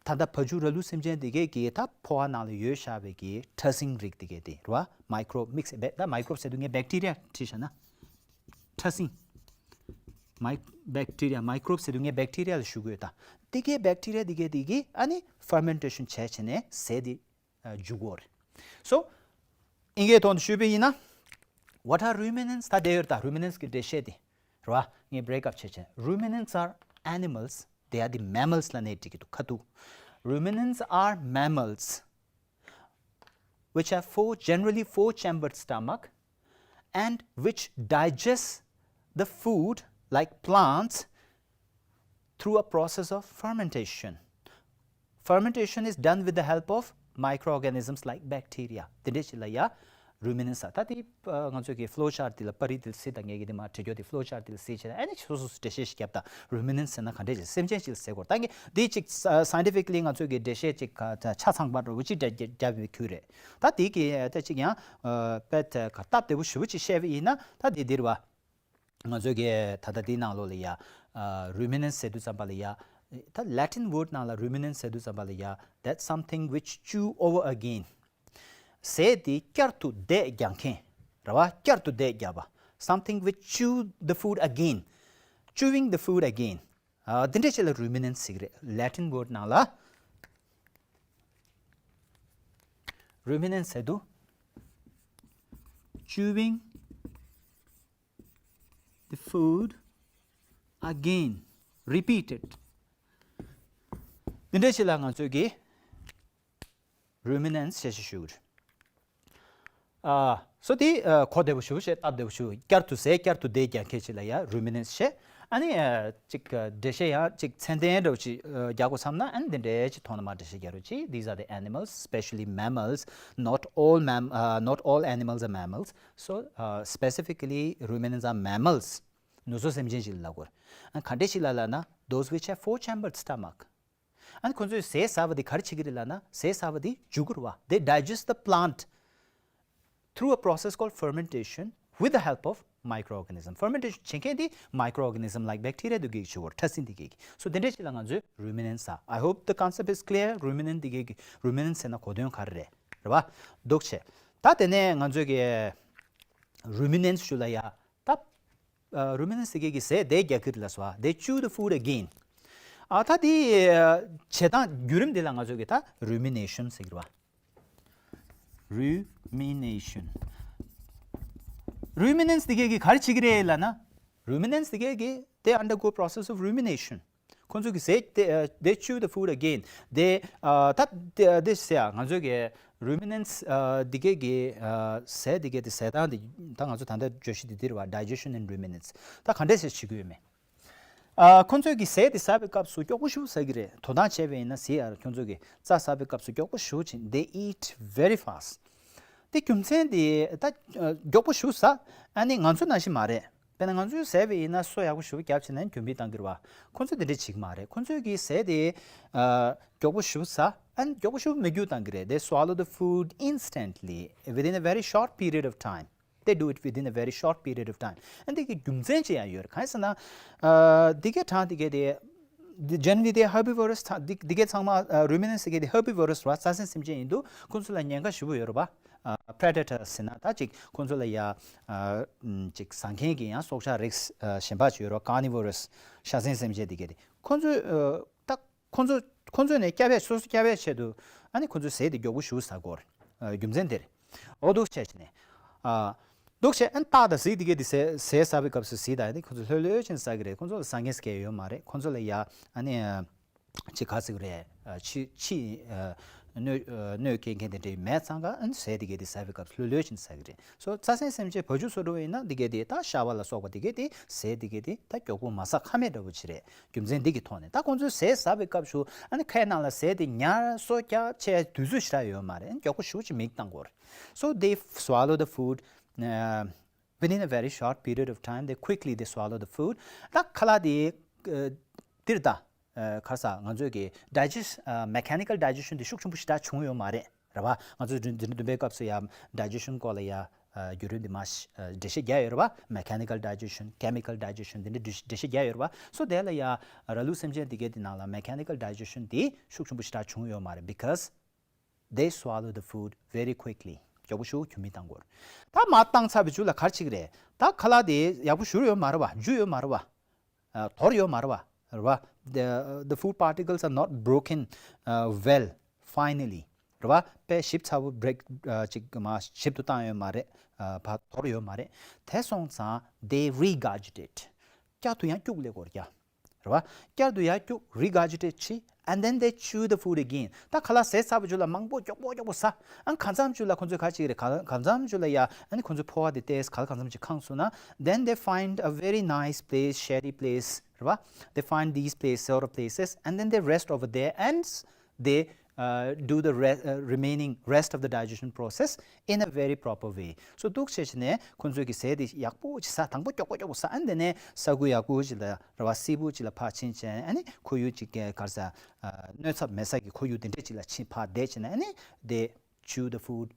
ད་ལྟ་བ་ཕྱུགས་ར་ལུག་སེམས་ཅན་དེ་གས་ཀྱི་ད་ཕོ་བ་ནང་ལ་ཡོད་བཞག་པའི་གི་ཕྲ་སྲིན་རིགས་དེ་གས་དེ་རེད་བ། མའི་ཀོ་རོབ་སི། དམིགས་བསལ་ད་མའི་ཀོ་རོབ་སི་ཟེར་དུས་ངས་བེག་ཊི་རི་ཡ་བྲིས་བཞག་ན། ཕྲ་སྲིན། མའི། བེག་ཊི་རི་ཡ། མའི་ཀོ་རོབ་སི་ཟེར་དུས་ངས་བེག་ཊི་རི་ཡ་ལ་ཞུ་གི་ཡོད་ད། དེ་གའི་བེག་ཊི་རི་ཡ་དེ་གའི་དེ་གིས་ཨ་ནི་ཕར་མེན་ཊེ་ཤན་བྱས་བྱས་ནས་ཟས་དེ་ཨ་འཇུ་གི་ཡོད་རེད། སོ། དབྱིན་སྐད་ཐོག་ཏུ་ཞུས་པ་ཡིན་ན། What are ruminants? ད་དེ་ཡོད་ད། རུ་མི་ནན་སི་གི་འགྲེལ་བཤད་དེ་རེད་བ། ངས་བྷི་རེག་ཨབ་བྱས་བྱས། Ruminants are animals. They are the mammals ལབ་ནས་འགྲིག་གི་འདུག་ཁ་ཐུག Ruminants are mammals which have four, generally four chambered stomach, and which digest the food like plants through a process of fermentation. Fermentation is done with the help of microorganisms like bacteria. དེ་འདྲས་ཅིག་ལ་ཡ་རུ་མི་ནན་སི་ཟེར། ད་དེ་ཨ་ང་ཚོས་ཀྱི་ཕི་ལོ་ཆར་དེ་ལ་པར་རིས་དེ་ལ་གཟིགས་དང་། ངས་ཀྱི་དེ་མ་བྲིས་རྒྱུ་དེ་ཕི་ལོ་ཆར་དེ་ལ་གཟིགས་བྱས་ན་ཨ་ནི་སོ་སོ་སོ་འགྲེལ་བཤད་ཞིག་བརྒྱབ་ད། རུ་མི་ནན་སི་ཟེར་ན་ག་འདྲས་ཅིག་སེམས་ཅན་ཅིག་ལ་ཟེར་གོ་ད་ངས་དེ་ཅིག་སའེན་ཊི་ཕི་ཀ་ལི་ང་ཚོས་ཀྱི་འགྲེལ་བཤད་ཅིག་ག་ཆ་ཚང་པ་འདྲ་བོ་ཅིག་བརྒྱབ་བརྒྱབ་ཡོད་ཁུལ་རེད། ད་དེ་གི་ད་ཅིག་ཡང་ཨ་དཔེ་ད་ག་སྟབས་བདེ་པོ་ཞེ་པོ་ཅིག་བཤད་པ་ཡིན་ན་ད་དེ་འདི་རེད་བ། ང་ཚོས་ཀྱི་ད་ལྟ་འདིའི་ནང་ལོགས་ལ་ཡ། ཨ་རུ་མི་ནན་སི་ཟེར་དུས་ཙམ་པ་ལ་ཡ། ད་ལེ་ཊིན་ཝར་ཌི་ནང་ལ་རུ་མི་ནན་སི་ཟེར་དུས་ཙམ་པ་ལ་ཡ། That's something which chew over again. ཟས་དེ་བསྐྱར་དུ་བསྡད་རྒྱག་མཁན། རེད་བ། བསྐྱར་དུ་བསྡད་རྒྱག་པ། Something which chew the food again. Chewing the food again. ཨ་འདི་འདྲས་ཅིག་ལ་རུ་མི་ནན་སི་ཟེར་གི་རེད། ལེ་ཊིན་ཝར་ཌི་ནང་ལ། རུ་མི་ནན་སི་ཟེར་དུས། Chewing the food again, repeated. འདི་འདྲས་ཅིག་ལ་ང་ཚོས་ཀྱི་རུ་མི་ནན་སི་ཞེས་ཞུ་གི་རེད། ཨ་སོ་དེ་ཨ་གོ་བདེ་པོ་ཞེ་པོ་བྱས། སྟབས་བདེ་པོ་ཞེ་པོ། བསྐྱར་དུ་ཟས་བསྐྱར་དུ་བསྡད་རྒྱག་མཁན་ཅིག་ལ་ཡ་རུ་མི་ནན་སི་ཞེས། ཨ་ནི་ཨ་ཅིག་ཨ་འགྲེལ་བཤད་ཡང་ཅིག་ཚད་ལྡན་འདྲ་བོ་ཅིག་ཨ་རྒྱག་དགོས་བསམ་ན། ཨ་ནི་འདི་འདྲས་ཅིག་ཐོག་ནས་མར་འགྲེལ་བཤད་རྒྱག་རོགས་གྱིས། These are the animals, especially mammals. Not all mam- uh, not all animals are mammals. So, uh, specifically, ruminants are mammals. ནུ་གསོ་སེམས་ཅན་ཞིག་ལ་ལབ་དགོས་རེད། ཨ་ག་འདྲས་ཞིག་ལ་ལབ་ན། Those which have four chambered stomach. ཨ་ནི་ཁོ་ཚོས་ཟས་ཟ་བ་དེ་ག་རེ་བྱེད་ཀྱི་རེད་ལབ་ན། ཟས་ཟ་བ་དེ་འཇུ་གི་རེད་བ། They digest the plant through a process called fermentation with the help of microorganism. Fermentation བྱེད་མཁན་དེ་microorganism like bacteria དེ་གིས་བྱེད་ཀྱི་ཡོད་རེད། ཕྲ་སྲིན་དེ་གིས། སོ་དེ་འདྲས་ཅིག་ལ་ང་ཚོས་རུ་མི་ནན་སི་ཟེར། I hope the concept is clear. རུ་མི་ནན་སི་དེ་གིས། རུ་མི་ནན་སི་ཟེར་ན་གོ་དོན་ག་རེ་རེད། རེད་བ། འདུག་བྱས། ད་དེ་ནས་ང་ཚོས་ཀྱི་རུ་མི་ནན་སི་ཞུ་ལ་ཡ། ད་ཨ་རུ་མི་ནན་སི་དེ་གིས་ཟས་བསྡད་རྒྱག་གི་རེད་ལབ་སོང་བ། They chew the food again. ཨ་ད་དེ་ཨ་བྱེད་སྟངས་བརྒྱུད་རིམ་དེ་ལ་ང་ཚོས་ཀྱི་ད་རུ་མི་ནེ་ཤན་ཟེར་གྱི་རེད་བ། Rumination. Ruminants དེ་གས་ཀྱིས་ག་རེ་བྱེད་ཀྱི་རེད་ལབ་ན། Ruminants དེ་གས་ཀྱིས they undergo process of rumination. ཁོང་ཚོ་གིས་ཟས་དེ་ཨ། they chew the food again. They ཨ། ད་དེ་དེ་ཟེར་ཡ་ང་ཚོ་གི་ruminants ཨ། དེ་གས་ཀྱི་ཨ། ཟས་དེ་གས་དེ་ཟས་སྟངས་དེ་ད་ང་ཚོ་ད་ལྟ་བརྗོད་གཞི་དེ་འདི་རེད་བ། Digestion in ruminants. ད་ག་འདྲས་ཟེར་བྱེད་ཀྱི་ཡོད་མེད། ཨ། ཁོང་ཚོས་ཀྱི་ཟས་དེ་ཟ་བའི་སྐབས་སུ་མགྱོགས་པོ་ཞེ་པོ་ཟ་གི་རེད། དོ་སྣང་བྱས་པ་ཡིན་ན་ཟེར་ཡ། ཁོང་ཚོས་ཀྱི་རྩྭ་ཟ་བའི་སྐབས་སུ་མགྱོགས་པོ་ཞེ་པོ་ཅིག they eat very fast. དེ་རྒྱུ་མཚན་དེ་ད་ཨ། མགྱོགས་པོ་ཞེ་པོ་ཟ། ཨ་ནི་ང་ཚོ་ནང་བཞིན་མ་རེད། དཔེར་ན་ང་ཚོས་ཟས་པ་ཡིན་ན་སོ་ཡག་པོ་ཞེ་པོ་བརྒྱབ་བྱས་ནས་གྱོན་པའི་བཏང་གི་རེད་བ། ཁོང་ཚོས་དེ་འདྲས་བྱེད་ཀྱི་མ་རེད། ཁོང་ཚོས་ཀྱི་ཟས་དེ་ཨ། མགྱོགས་པོ་ཞེ་པོ་ཟ། ཨ་ནི་མགྱོགས་པོ་ཞེ་པོ་མི་རྒྱུག་བཏང་གི་རེད། They swallow the food instantly within a very short period of time. They do it within a very short period of time. ཨ། འདི་གི་རྒྱུ་མཚན་ཅི་ཡང་ཡོད་རེད། གང་ཡིན་ཟེར་ན། ཨ། འདི་གའི་གྲངས་འདི་གའི་དེ། འདི་generally they herbivores. ད་འདི་འདི་གའི་ཚང་མ་ཨ། Ruminants དེ་གའི་དེ་herbivores རེད་བ། རྩྭ་སྲིན་སེམས་ཅན་ཡིན་འདུག་ཁོང་ཚོ་ལ་ཉེན་ཁ་ཞེ་པོ་ཡོད་རེད་བ། ཨ། predators ཟེར་ན་ད་ཅིག་ཁོང་ཚོ་ལ་ཡ་ཨ། ཅིག་ཟ་མཁན་གྱི་ཡང་སྲོག་ཆགས་རིགས་ཨ། གཞན་པ་ཅིག་ཡོད་རེད་བ། Carnivores. ཤ་ཟན་སེམས་ཅན་འདི་གའི་དེ་ཁོང་ཚོས་ཨ། ད་ཁོང་ཚོ་ཁོང་ཚོ་ནས་སྐྱབས་ཡས་སོ་སོ་སྐྱབས་ཡས་ཆེད་དུ་ཨ་ནི་ཁོང་ཚོས་ཟས་དེ་མགྱོགས་པོ་ཞེ་པོ་ཟ་གི་ཡོད་རེད། ཨ། རྒྱུ་མཚན་དེ་རེད། འོ་འདུག་བྱས་བྱས་ནས། ཨ། འདུག་བྱས། ཨ་ནི་སྟག་དང་གཟིག་དེ་གའི་དེ་ཟས་ཟས་ཟ་བའི་སྐབས་སུ་གཟིག་དང་ཨ་ནི་ཁོང་ཚོ་ལྷོད་ལྷོད་བྱས་ནས་ཟ་གི་རེད། ཁོང་ཚོ་ལ་ཟ་མཁན་ཟ་མཁན་ཡོད་མ་རེད། ཁོང་ཚོ་ལ་ཡ་ཨ་ནི་ཨ། ཅིག་ག་ཟེར་གི་རེད། ཨ། ཕྱི་ཕྱི་ཨ། གནོད་ཨ། གནོད་སྐྱེལ་མཁན་དེ་འདྲ་མེད་ཙང་ཀ་ཨ་ནི་ཟས་དེ་གའི་དེ་ཟ་བའི་སྐབས་སུ་ལྷོད་ལྷོད་བྱས་ནས་ཟ་གི་རེད། སོ་རྩྭ་སྲིན་སེམས་ཅན་བ་ཕྱུགས་སོགས་འདྲ་བོ་ཡིན་ན་དེ་གའི་དེ་ད་ཤ་བ་ལ་སོགས་པ་དེ་གའི་དེ་ཟས་དེ་གའི་དེ་ད་མགྱོགས་པོ་མ་ཟ་ཁ་མེད་འདྲ་བོ་ཅིག་རེད། རྒྱུ་མཚན་འདི་གི་ཐོག་ནས། ད་ཁོང་ཚོས་ཟས་ཟ་བའི་སྐབས་སུ་ཨ་ནི་ཁའི་ནང་ལ་ཟས་དེ་ཉར་སོ་རྒྱག་བྱས་དུས་ཚོད་ཞེ་དྲག་ཡོད་མ་རེད། མགྱོགས་པོ་ཞེ་པོ་ཅིག་མིག་བཏང་དགོས་རེད། So they swallow the food uh, within a very short period of time. They quickly they swallow the food. ད་ཁ་ལག་དེ་ཨ། འདིར་ད་ཨ། ག་རེ་ཟ། ང་ཚོས་ཀྱི་digest ཨ། mechanical digestion དེ་ཤུགས་ཆེན་པོ་ཞེ་དྲག་བྱུང་ཡོད་མ་རེད། རེད་བ། ང་ཚོས་འཛིན་འཛིན་གྲྭ་བདུན་པའི་སྐབས་སུ་ཡ་digestion སྐོར་ལ་ཡ་ཨ། བརྒྱུད་རིམ་འདི་མ་ཞིག་ཨ། འགྲེལ་བཤད་རྒྱག་ཡོད་རེད་བ། Mechanical digestion, chemical digestion དེ་འདྲ་འགྲེལ་བཤད་རྒྱག་ཡོད་རེད་བ། So དེ་ལ་ཡ་ར་ལུག་སེམས་ཅན་དེ་གའི་དེ་ནང་ལ་mechanical digestion དེ་ཤུགས་ཆེན་པོ་ཞེ་དྲག་བྱུང་ཡོད་མ་རེད། Because they swallow the food very quickly. མགྱོགས་པོ་ཞེ་པོ་གྱོན་མིག་བཏང་དགོས་རེད། ད་མར་བཏང་ཚར་བའི་མཇུག་ལ་ག་རེ་བྱེད་ཀྱི་རེད། ད་ཁ་ལག་དེ་ཡག་པོ་བཞུར་ཡོད་མ་རེད་བ། འཇུ་ཡོད་མ་རེད་བ། ཨ། དོར་ཡོད་མ་རེད་བ། རེད་བ། The, the food particles are not broken uh, well finally. རེད་བ། དཔེ་ཞིབ་ཚགས་པོ་break ཨ། ཅིག་མ་ཞིབ་ཏུ་བཏང་ཡོད་མ་རེད། ཨ། ཕར་དོར་ཡོད་མ་རེད། དེ་སོང་ཙང་they regurgitate. བསྐྱར་དུ་ཡང་སྐྱུག་ལེ་སྐོར་རྒྱག་རེད་བ། བསྐྱར་དུ་ཡང་སྐྱུག regurgitate བྱེད། And then they chew the food again. ད་ཁ་ལག་ཟས་ཚར་བའི་མཇུག་ལ་མང་པོ་མགྱོགས་པོ་མགྱོགས་པོ་ཟ། ཨ། གང་འཚམ་མཇུག་ལ་ཁོང་ཚོས་ག་རེ་བྱེད་ཀྱི་རེད། གང་གང་འཚམ་མཇུག་ལ་ཡ་ཨ་ནི་ཁོང་ཚོས་ཕོ་བ་དེ་ཏོག་ཙམ་གང་འཚམ་ཅིག་ཁེངས་སོང་ན། Then they find a very nice place, shady place, རེད་བ། They find these place, sort of places, and then they rest over there and they uh, do the re- uh, remaining rest of the digestion process in a very proper way. So འདུག་བྱས་བྱས་ནས་ཁོང་ཚོས་ཀྱི་ཟས་དེ་ཡག་པོ་ཅིག་ཟ། དང་པོ་མགྱོགས་པོ་མགྱོགས་པོ་ཟ། ཨ་ནི་དེ་ནས་ས་ཁུག་ཡག་པོ་ཅིག་ལ་རེད་བ། བསིལ་པོ་ཅིག་ལ་ཕར་ཕྱིན་བྱས། ཨ་ནི་ཁོར་ཡུག་ཅིག་ག་རེ་ཟ། ཨ། གནོད་འཚེ་མེད་ས་ཀྱི་ཁོར་ཡུག་དེ་འདྲས་ཅིག་ལ་ཕྱིན་ཕར་བསྡད་བྱས་ནས། ཨ་ནི་they chew the food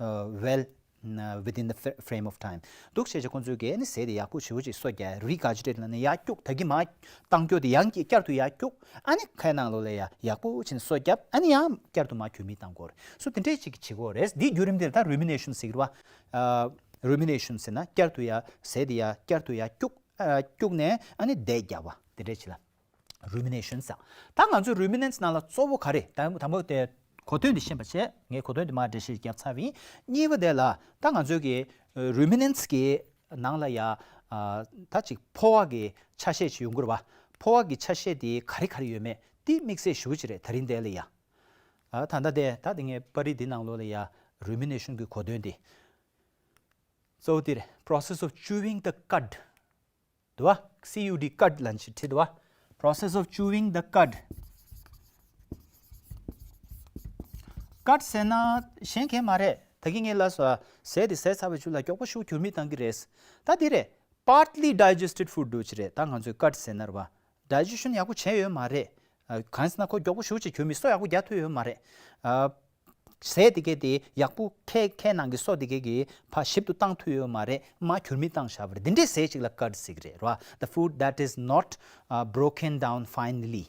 uh, well uh, within the fr- frame of time. འདུག་བྱས་བྱས་ཁོང་ཚོས་ཀྱིས་ཨ་ནི་ཟས་དེ་ཡག་པོ་ཞེ་པོ་ཅིག་གསོ་རྒྱག regurgitate ལབ་ནས་ཡར་སྐྱུག་ད་གིན་མར་བཏང་རྒྱུ་དེ་ཡང་བསྐྱར་དུ་ཡར་སྐྱུག་ཨ་ནི་ཁའི་ནང་ལོགས་ལ་ཡ་ཡག་པོ་བྱས་ནས་སོ་བརྒྱབ། ཨ་ནི་ཡང་བསྐྱར་དུ་མར་གྱོན་མིག་བཏང་དགོས་རེད། So དེ་འདྲས་ཅིག་བྱེད་དགོས་རེད། འདིའི་བརྒྱུད་རིམ་དེར་ད་rumination ཟེར་གྱི་རེད་བ། ཨ། rumination ཟེར་ན་བསྐྱར་དུ་ཡ་ཟས་དེ་ཡ་བསྐྱར་དུ་ཡ་སྐྱུག་ཨ། སྐྱུག་ནས་ཨ་ནི་འདས་རྒྱག་པ་དེ་འདྲས་ཅིག་ལ་rumination ཟེར། ད་ང་ཚོའི་ruminants ནང་ལ་གཙོ་བོ་ག་རེ། ད་དང་པོ་དེ་གོ་དོན་དེ་ཤེས་པ་བྱས། ངས་གོ་དོན་དེ་མར་འགྲེལ་བཤད་བརྒྱབ་ཚར་བ་ཡིན། གཉིས་པ་དེ་ལ་ད་ང་ཚོའི་གི་ruminants གི་ནང་ལ་ཡ་ཨ། ད་ཅིག་ཕོ་བ་གི་ཆ་ཤས་ཅིག་ཡོང་གི་རེད་བ། ཕོ་བ་གི་ཆ་ཤས་དེ་ག་རེ་ག་རེ་ཡོད་མེད་དེ་དམིགས་བསལ་ཞེ་པོ་ཅིག་རེད། ད་རིང་དེ་ལ་ཡ། ཨ། ད་ལྟ་དེ་ད་དེ་ངས་པར་རིས་འདི་ནང་ལོགས་ལ་ཡ་rumination གི་གོ་དོན་དེ། གཙོ་བོ་དེ་རེད། Process of chewing the cud འདུག་བ། C U D, cud ལབ་ཅིག་བྲིས་འདུག་བ། Process of chewing the cud. Cud ཟེར་ན་གཞན་གང་མ་རེད། ད་གིན་ངས་ལབ་སོང་། ཟས་དེ་ཟས་ཚར་བའི་མཇུག་ལ་མགྱོགས་པོ་ཞེ་པོ་གྱོན་མིག་བཏང་གི་རེད། ད་འདི་རེད། Partly digested food འདྲ་བོ་ཅིག་རེད། ད་ང་ཚོས་cud ཟེར་ན་རེད་བ། Digestion ཡག་པོ་བྱས་ཡོད་མ་རེད། ཨ། གང་ཟེར་ན་ཁོ་མགྱོགས་པོ་ཞེ་པོ་ཅིག་གྱོན་མིག་སོ་ཡག་པོ་རྒྱག་ཐུབ་ཡོད་མ་རེད། ཨ། ཟས་དེ་གས་དེ་ཡག་པོ་ཁའི་ཁའི་ནང་གི་སོ་དེ་གས་ཀྱིས་ཕར་ཞིབ་ཏུ་བཏང་ཐུབ་ཡོད་མ་རེད། མར་གྱོན་མིག་བཏང་བཞག་པ་རེད། འདི་འདྲའི་ཟས་ཅིག་ལ་cud ཟེར་གྱི་རེད་ར། The food that is not uh, broken down finely.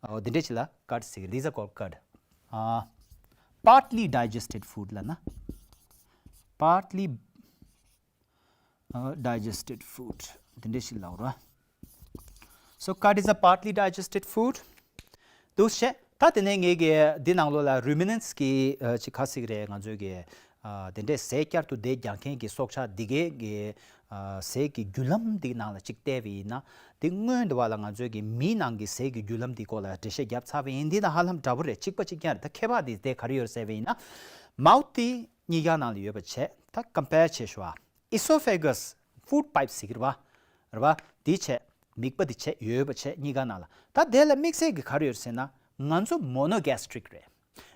འོ། འདི་འདྲའི་ཅིག་ལ་cud ཟེར་གྱི། These are called cud. Uh, partly digested food ལབ་ན། Partly uh, digested food འདི་འདྲའི་ཞིག་ལབ་ར། So cud is a partly digested food. འདུག་བྱས། ད་དེ་ནས་ངས་ཀྱི་འདི་ནང་ལོགས་ལ་རུ་མི་ནན་སི་གི་ཅིག་ག་ཟེར་གྱི་རེད། ང་ཚོའི་གི་དེ་འདྲའི་ཟས་བསྐྱར་དུ་དེ་རྒྱག་མཁན་གྱི་སྲོག་ཆགས་འདི་གའི་གི་ཟས་ཀྱི་བརྒྱུད་ལམ་འདི་ནང་ལ་ཅིག་བལྟས་པ་ཡིན་ན། འདི་སྔོན་དུ་བ་ལ་ང་ཚོའི་གི་མིའི་ནང་གི་ཟས་ཀྱི་བརྒྱུད་ལམ་འདི་སྐོར་ལ་འགྲེལ་བཤད་བརྒྱབ་ཚར་བ་ཡིན། འདི་དང་ཧ་ལམ་འདྲ་པོ་རེད། གཅིག་པ་གཅིག་རྐྱང་རེད། ད་ཁྱད་པར་འདི་དེ་ག་རེ་ཡོད་ཟེར་བ་ཡིན་ན། མའུ་ཐི་གཉིས་ཀ་ནང་ལ་ཡོད་པ་བྱས། ད་ཀམ་པེར་བྱས་ཞུ་བ། ཨི་སོ་ཕེ་གས། ཧྥུཌ་པའིབ་ཟེར་གྱི་རེད་བ། རེད་བ། འདི་བྱས། མིད་པ་འདི་བྱས་ཡོད་པ་བྱས་གཉིས་ཀ་ནང་ལ། ད་དེ་ལ་དམིགས་བསལ་གྱི་ག་རེ་ཡོད་ཟེར་ན། ང་ཚོ་མོ་ནོ་གེ་སི་ཊི་རིག་རེད།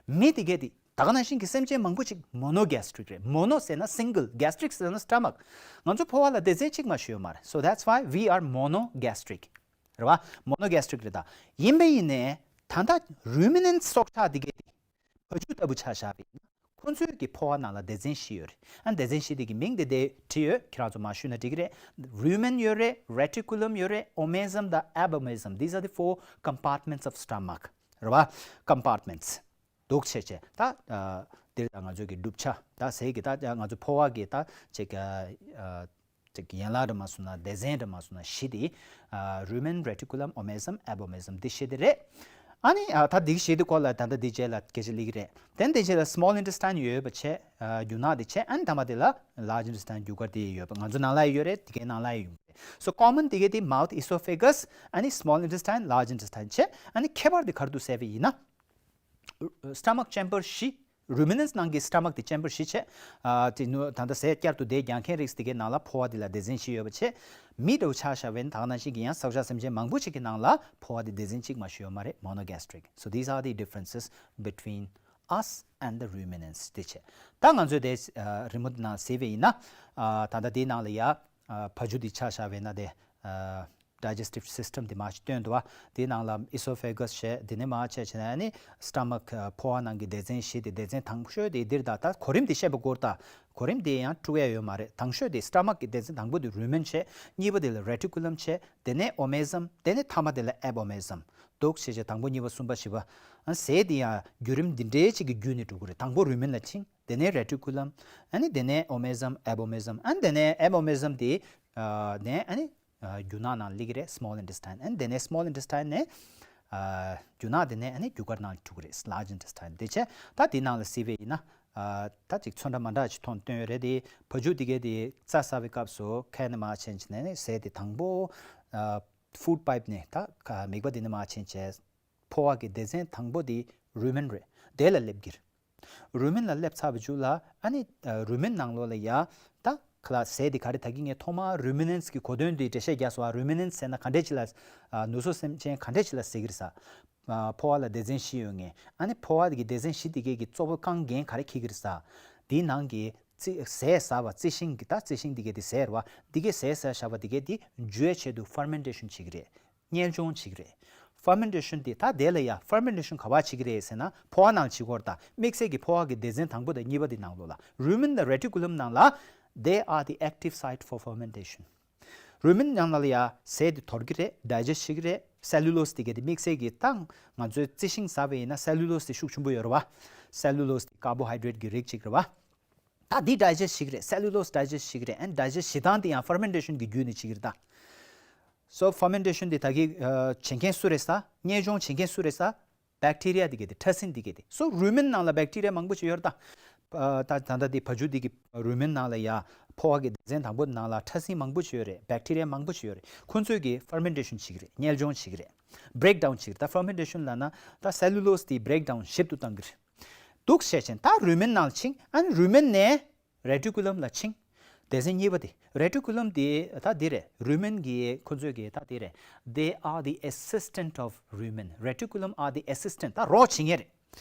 མི་དེ་གས་དེ་ད་ག་ནང་བཞིན་གྱི་སེམས་ཅན་མང་པོ་ཅིག་མོ་ནོ་གེ་སི་ཊི་རིག་རེད། མོ་ནོ་ཟེར་ན་སིང་གལ། གེ་སི་ཊི་རིག་ཟེར་ན་སི་ཊ་མག་ང་ཚོ་ཕོ་བ་ལ་སྡེ་ཚན་གཅིག་མ་ཞིག་ཡོད་མ་རེད། so that's why we are monogastric. རེད་བ། མོ་ནོ་གེ་སི་ཊི་རིག་རེད། ད་ཡིན་པ་ཡིན་ནའི་ད་ལྟ་རུ་མི་ནན་སི་སྲོག་ཆགས་དེ་གས་དེ། བ་ཕྱུགས་ལྟ་བུ་ཆ་བཞག་པ་ཡིན་ན། ཁོ་ཚོའི་གི་ཕོ་བ་ནང་ལ་སྡེ་ཚན་བཞི་ཡོད་རེད། ཨ་ནི་སྡེ་ཚན་བཞི་དེ་གི་མིང་དེ་དེ་བྲིས་ཡོད། ཁྱེད་རང་ཚོ་མར་ཞུས་ན་འགྲིག་གི་རེད། རུ་མན་ཡོད་རེད། རེ་ཊི་ཀུ་ལམ་ཡོད་རེད། ཨོ་མེ་ཟམ་དང་ཨེ་བོ་མེ་ཟམ། These are the four compartments of stomach. རེད་བ། ཀམ་པར་ཊི་མེན་ཊི་འདུག་བྱས་བྱས། ད་ཨ་འདིར་ད་ང་ཚོའི་གི་གྲུབ་ཆ། ད་ཟས་ཀྱི་ད་ང་ཚོ་ཕོ་བ་གི་ད་ཅིག་ཨ་ཅིག་ཡན་ལག་འདྲ་མ་སོང་ན། སྡེ་ཚན་འདྲ་མ་སོང་ན་བཞི་དེ། ཨ་རུ་མན། རེ་ཊི་ཀུ་ལམ། ཨོ་མེ་ཟམ། ཨེ་བོ་མེ་ཟམ། འདི་བཞི་དེ་རེད། ཨ་ནི་ཨ་ད་འདི་བཞི་དེ་སྐོར་ལ་ད་ལྟ་འདི་རྗེས་ལ་སྐད་ཆ་སླེབས་ཀྱི་རེད། དེ་འདི་རྗེས་ལ་སི་མོལ་ཨིན་ཊེ་སི་ཊེན་ཡོད་པ་བྱས། ཨ་རྒྱུ་ནག་དེ་བྱས། ཨ་ནི་མཐའ་མ་དེ་ལ་ལར་ཇི་ཨིན་ཊེ་སི་ཊེན་རྒྱུ་སྐར་དེ་ཡོད་པ། ང་ཚོ་ནང་ལ་ཡོད་རེད། དེ་གའི་ནང་ལ་ཡོད་རེད། སོ་ཀོ་མན་དེ་གའི་དེ་མའུ་ཐི། ཨི་སོ་ཕེ་གས། ཨ་ནི་སི་མོལ་ཨིན་ཊེ་སི་ཊེན། ལར་ཇི་ཨིན་ཊེ་སི་ཊེན་བྱས། ཨ་ནི་ཁྱད་པར་དེ་ག་རེ་འདུག་ཟེར་བ་ཡིན་ན། སི་ཊ་མག་ཅེམ་པར་བཞི། རུ་མི་ནན་སི་ནང་གི་སི་ཊ་མག་དེ་ཅེམ་པར་བཞི་བྱས། ཨ་དེ་ནུ་ད་ལྟ་ཟས་བསྐྱར་དུ་དེ་རྒྱག་མཁན་རིགས་དེ་གའི་ནང་ལ་ཕོ་བ་དེ་ལ་སྡེ་ཚན་བཞི་ཡོད་པ་བྱས། མི་འདྲ་བོ་ཆ་བཞག་པ་ཡིན་ན། ད་ག་ནང་བཞིན་གྱི་ཡང་སྲོག་ཆགས་སེམས་ཅན་མང་པོ་ཞིག་གི་ནང་ལ་ཕོ་བ་དེ་སྡེ་ཚན་གཅིག་མ་ཞིག་ཡོད་མ་རེད། མོ་ནོ་གེ་སི་ཊི་རིག So these are the differences between us and the ruminants. དེ་བྱས། ད་ང་ཚོས་དེ་ཨ་རི་མོ་དེ་ནང་གཟིགས་པ་ཡིན་ན། ཨ་ད་ལྟ་དེའི་ནང་ལ་ཡ་ཨ་བ་ཕྱུགས་དེ་ཆ་བཞག་པ་ཡིན་ན། དེ་ཨ་ཌའི་ཇེ་སི་ཊིབ་སི་སི་ཊམ་དེ་མར་ཅིག་བཏོན་འདུག་བ། དེའི་ནང་ལ་ཨི་སོ་ཕེ་གས་བྱས། དེ་ནས་མར་བྱས་བྱས་ནས། ཨ་ནི་སི་ཊ་མག་ཕོ་བ་ནང་གི་སྡེ་ཚན་བཞི་དེ། སྡེ་ཚན་དང་ཤོས་དེ་འདིར། ད་ད་གོ་རིམ་དེ་བཤད་པ་དགོས་རེད། ད་གོ་རིམ་དེ་ཡང་དཀྲུག་ཡ་ཡོད་མ་རེད། དང་ཤོས་དེ་སི་ཊ་མག་གི་སྡེ་ཚན་དང་པོ་དེ་རུ་མན་བྱས། གཉིས་པ་དེ་ལ་རེ་ཊི་ཀུ་ལམ་བྱས། དེ་ནས་ཨོ་མེ་ཟམ། དེ་ནས་མཐའ་མ་དེ་ལ་ཨེ་བོ་མེ་ཟམ་འདུག་བྱས་བྱས། དང་པོ་གཉིས་པ་གསུམ་པ་བཞི་པ། ཨ་ཟས་དེ་ཡང་བརྒྱུད་རིམ་འདི་འདྲའི་ཅིག་གི་བརྒྱུད་ནས་འགྲོ་གི་རེད། དང་པོ་རུ་མན་ལ་ཕྱིན། དེ་ནས་རེ་ཊི་ཀུ་ལམ། ཨ་ནི་དེ་ནས་ཨོ་མེ་ཟམ། ཨེ་བོ་མེ་ཟམ། ཨ་ནི་དེ་ནས་ཨེ་བོ་མེ་ཟམ་དེ་ཨ་ནས་ཨ་ནི་ཨ་རྒྱུ་ནག་ནང་སླེབས་ཀྱི་རེད། སི་མོལ་ཨིན་ཊེ་སི་ཊེན། ཨ་ནི་དེ་ནས་སི་མོལ་ཨིན་ཊེ་སི་ཊེན་ནས་ཨ་རྒྱུ་ནག། དེ་ནས་ཨ་ནི་རྒྱུ་སྐར་ནང་འགྲོ་གི་རེད། ལར་ཇི་ཨིན་ཊེ་སི་ཊེན། དེ་བྱས། ད་དེ་ནང་ལ་གཟིགས་པ་ཡིན་ན། ཨ་ད་ཅིག་ཚོན་ཁྲ་མ་འདྲ་ཅིག་མཐོང་སྟོན་ཡོད་རེད། དེ་བ་ཕྱུགས་དེ་གའི་དེ་རྩྭ་ཟ་བའི་སྐབས་སུ་ཁ་ནས་མར་ཕྱིན་བྱས་ནས་ཟས་དེ་དང་པོ་ཨ་ཧྥུཌ་པའིབ་ནས། ད་ཁ་མིད་པ་དེ་ནས་མར་ཕྱིན་བྱས། ཕོ་བ་གི་སྡེ་ཚན་དང་པོ་དེ་རུ་མན་རེད། དེ་ལ་སླེབས་ཀྱི་རེད། རུ་མན་ལ་སླེབས་ཚར་བའི་མཇུག་ལ། ཨ་ནི་ཨ་རུ་མན་ནང་ལོགས་ལ་ཡ། ད་ཁ་ལག་ཟས་དེ་ག་རེ། ད་གིན་ངས་ཐོག་མར་རུ་མི་ནན་སི་གི་གོ་དོན་དེ་འགྲེལ་བཤད་རྒྱག་སོང་བ། རུ་མི་ནན་སི་ཟེར་ན་ག་འདྲས་ཅིག་ལ། ཨ་ནུ་གསོ་སེམས་ཅན་ག་འདྲས་ཅིག་ལ་ཟེར་གྱི་རེད་ཟེར། ཨ་ཕོ་བ་ལ་སྡེ་ཚན་བཞི་ཡོད་མཁན། ཨ་ནི་ཕོ་བ་དེ་གི་སྡེ་ཚན་བཞི་དེ་གའི་གི་གཙོ་བོ་རྐང་འགན་ག་རེ་འཁྱེར་གྱི་རེད་ཟེར། དེའི་ནང་གི་རྩི། ཟས་ཟ་བ། རྩི་ཤིང་གི། ད་རྩི་ཤིང་དེ་གའི་དེ་ཟས་རེད་བ། དེ་གའི་ཟས་ཟ་བཞག་པ་དེ་གའི་དེ་འཇུ་བའི་ཆེད་དུ་ཕར་མེན་ཊེ་ཤན་བྱེད་ཀྱི་རེད། རྙེད་སྦྱོང་བྱེད་ཀྱི་རེད། ཕར་མེན་ཊེ་ཤན་དེ། ད་དེ་ལ་ཡ་ཕར་མེན་ཊེ་ཤན་ག་པར་བྱེད་ཀྱི་རེད་ཟེར་ན། ཕོ་བ་ནང་བྱེད་ཀྱི་ཡོད་རེད། ད་དམིགས་བསལ་གྱི་ཕོ་བ་གི་སྡེ་ཚན་དང་པོ་དང་གཉིས་པ་དེ་ནང་ལོགས་ལ། རུ་མན་དང་རེ་ཊི་ཀུ་ལམ་ནང་ལ། They are the active site for fermentation. རུ་མན་ནང་ལ་ཡ་ཟས་དེ་དོར་གྱི་རེད། ཌའི་ཇེ་སི་ཊི་བྱེད་ཀྱི་རེད། སེ་ལུ་ལོ་སི་དེ་གའི་དེ། དམིགས་བསལ་གྱི་ད་ང་ཚོས་རྩི་ཤིང་ཟ་བ་ཡིན་ན་སེ་ལུ་ལོ་སི་དེ་ཤུགས་ཆེན་པོ་ཡོད་རེད་བ། སེ་ལུ་ལོ་སི་དེ་ཀར་བོ་ཧའི་ཌེ་རེ་ཊི་གི་རིགས་གཅིག་རེད་བ། ད་འདི་ཌའི་ཇེ་སི་ཊི་བྱེད་ཀྱི་རེད། སེ་ལུ་ལོ་སི་ཌའི་ཇེ་སི་ཊི་བྱེད་ཀྱི་རེད། ཨ་ནི་ཌའི་ཇེ་སི་ཊི་བྱེད་སྟངས་དེ་ཡང་ཕར་མེན་ཊེ་ཤན་གྱི་བརྒྱུད་ནས་བྱེད་ཀྱི་རེད་ད། སོ་ཕར་མེན་ཊེ་ཤན་དེ་ད་གིན་ཨ་བྱེད་མཁན་སུ་རེད་ཟེར། རྙེད་སྦྱོང་བྱེད་མཁན་སུ་རེད་ཟེར། བེག་ཊི་རི་ཡ་དེ་གའི་དེ། ཕྲ་སྲིན་དེ་གའི་དེ། སོ་རུ་མན་ནང་ལ་བེག་ཊི་རི་ཡ་མང་པོ་ཞིག་ཡོད་རེད་ད། ཨ་ད་ད་ལྟ་དེ་བ་ཕྱུགས་དེ་གི་རུ་མན་ནང་ལ་ཡ། ཕོ་བ་གི་སྡེ་ཚན་དང་པོ་ནང་ལ་ཕྲ་སྲིན་མང་པོ་ཞིག་ཡོད་རེད། བེག་ཊི་རི་ཡ་མང་པོ་ཞིག་ཡོད་རེད། ཁོ་ཚོས་གི་ཕར་མེན་ཊེ་ཤན་བྱེད་ཀྱི་རེད། རྙེད་སྦྱོང་བྱེད་ཀྱི་རེད། བྷི་རེག་ཌའུན་བྱེད་ཀྱི་རེད། ད་ཕར་མེན་ཊེ་ཤན་ལབ་ན་ད་སེ་ལུ་ལོ་སི་དེ་བྷི་རེག་ཌའུན་ཞིབ་ཏུ་བཏང་གི་རེད། འདུག་བྱས་བྱས་ད་རུ་མན་ནང་ཕྱིན། ཨ་ནི་རུ་མན་ནས་རེ་ཊི་ཀུ་ལམ་ལ་ཕྱིན། སྡེ་ཚན་གཉིས་པ་དེ། རེ་ཊི་ཀུ་ལམ་དེ་ད་འདི་རེད། རུ་མན་གྱི་ཁོ་ཚོས་གི་ད་འདི་རེད། They are the assistant of rumen. Reticulum are the assistant. ད་རོགས་བྱེད་མཁན་རེད།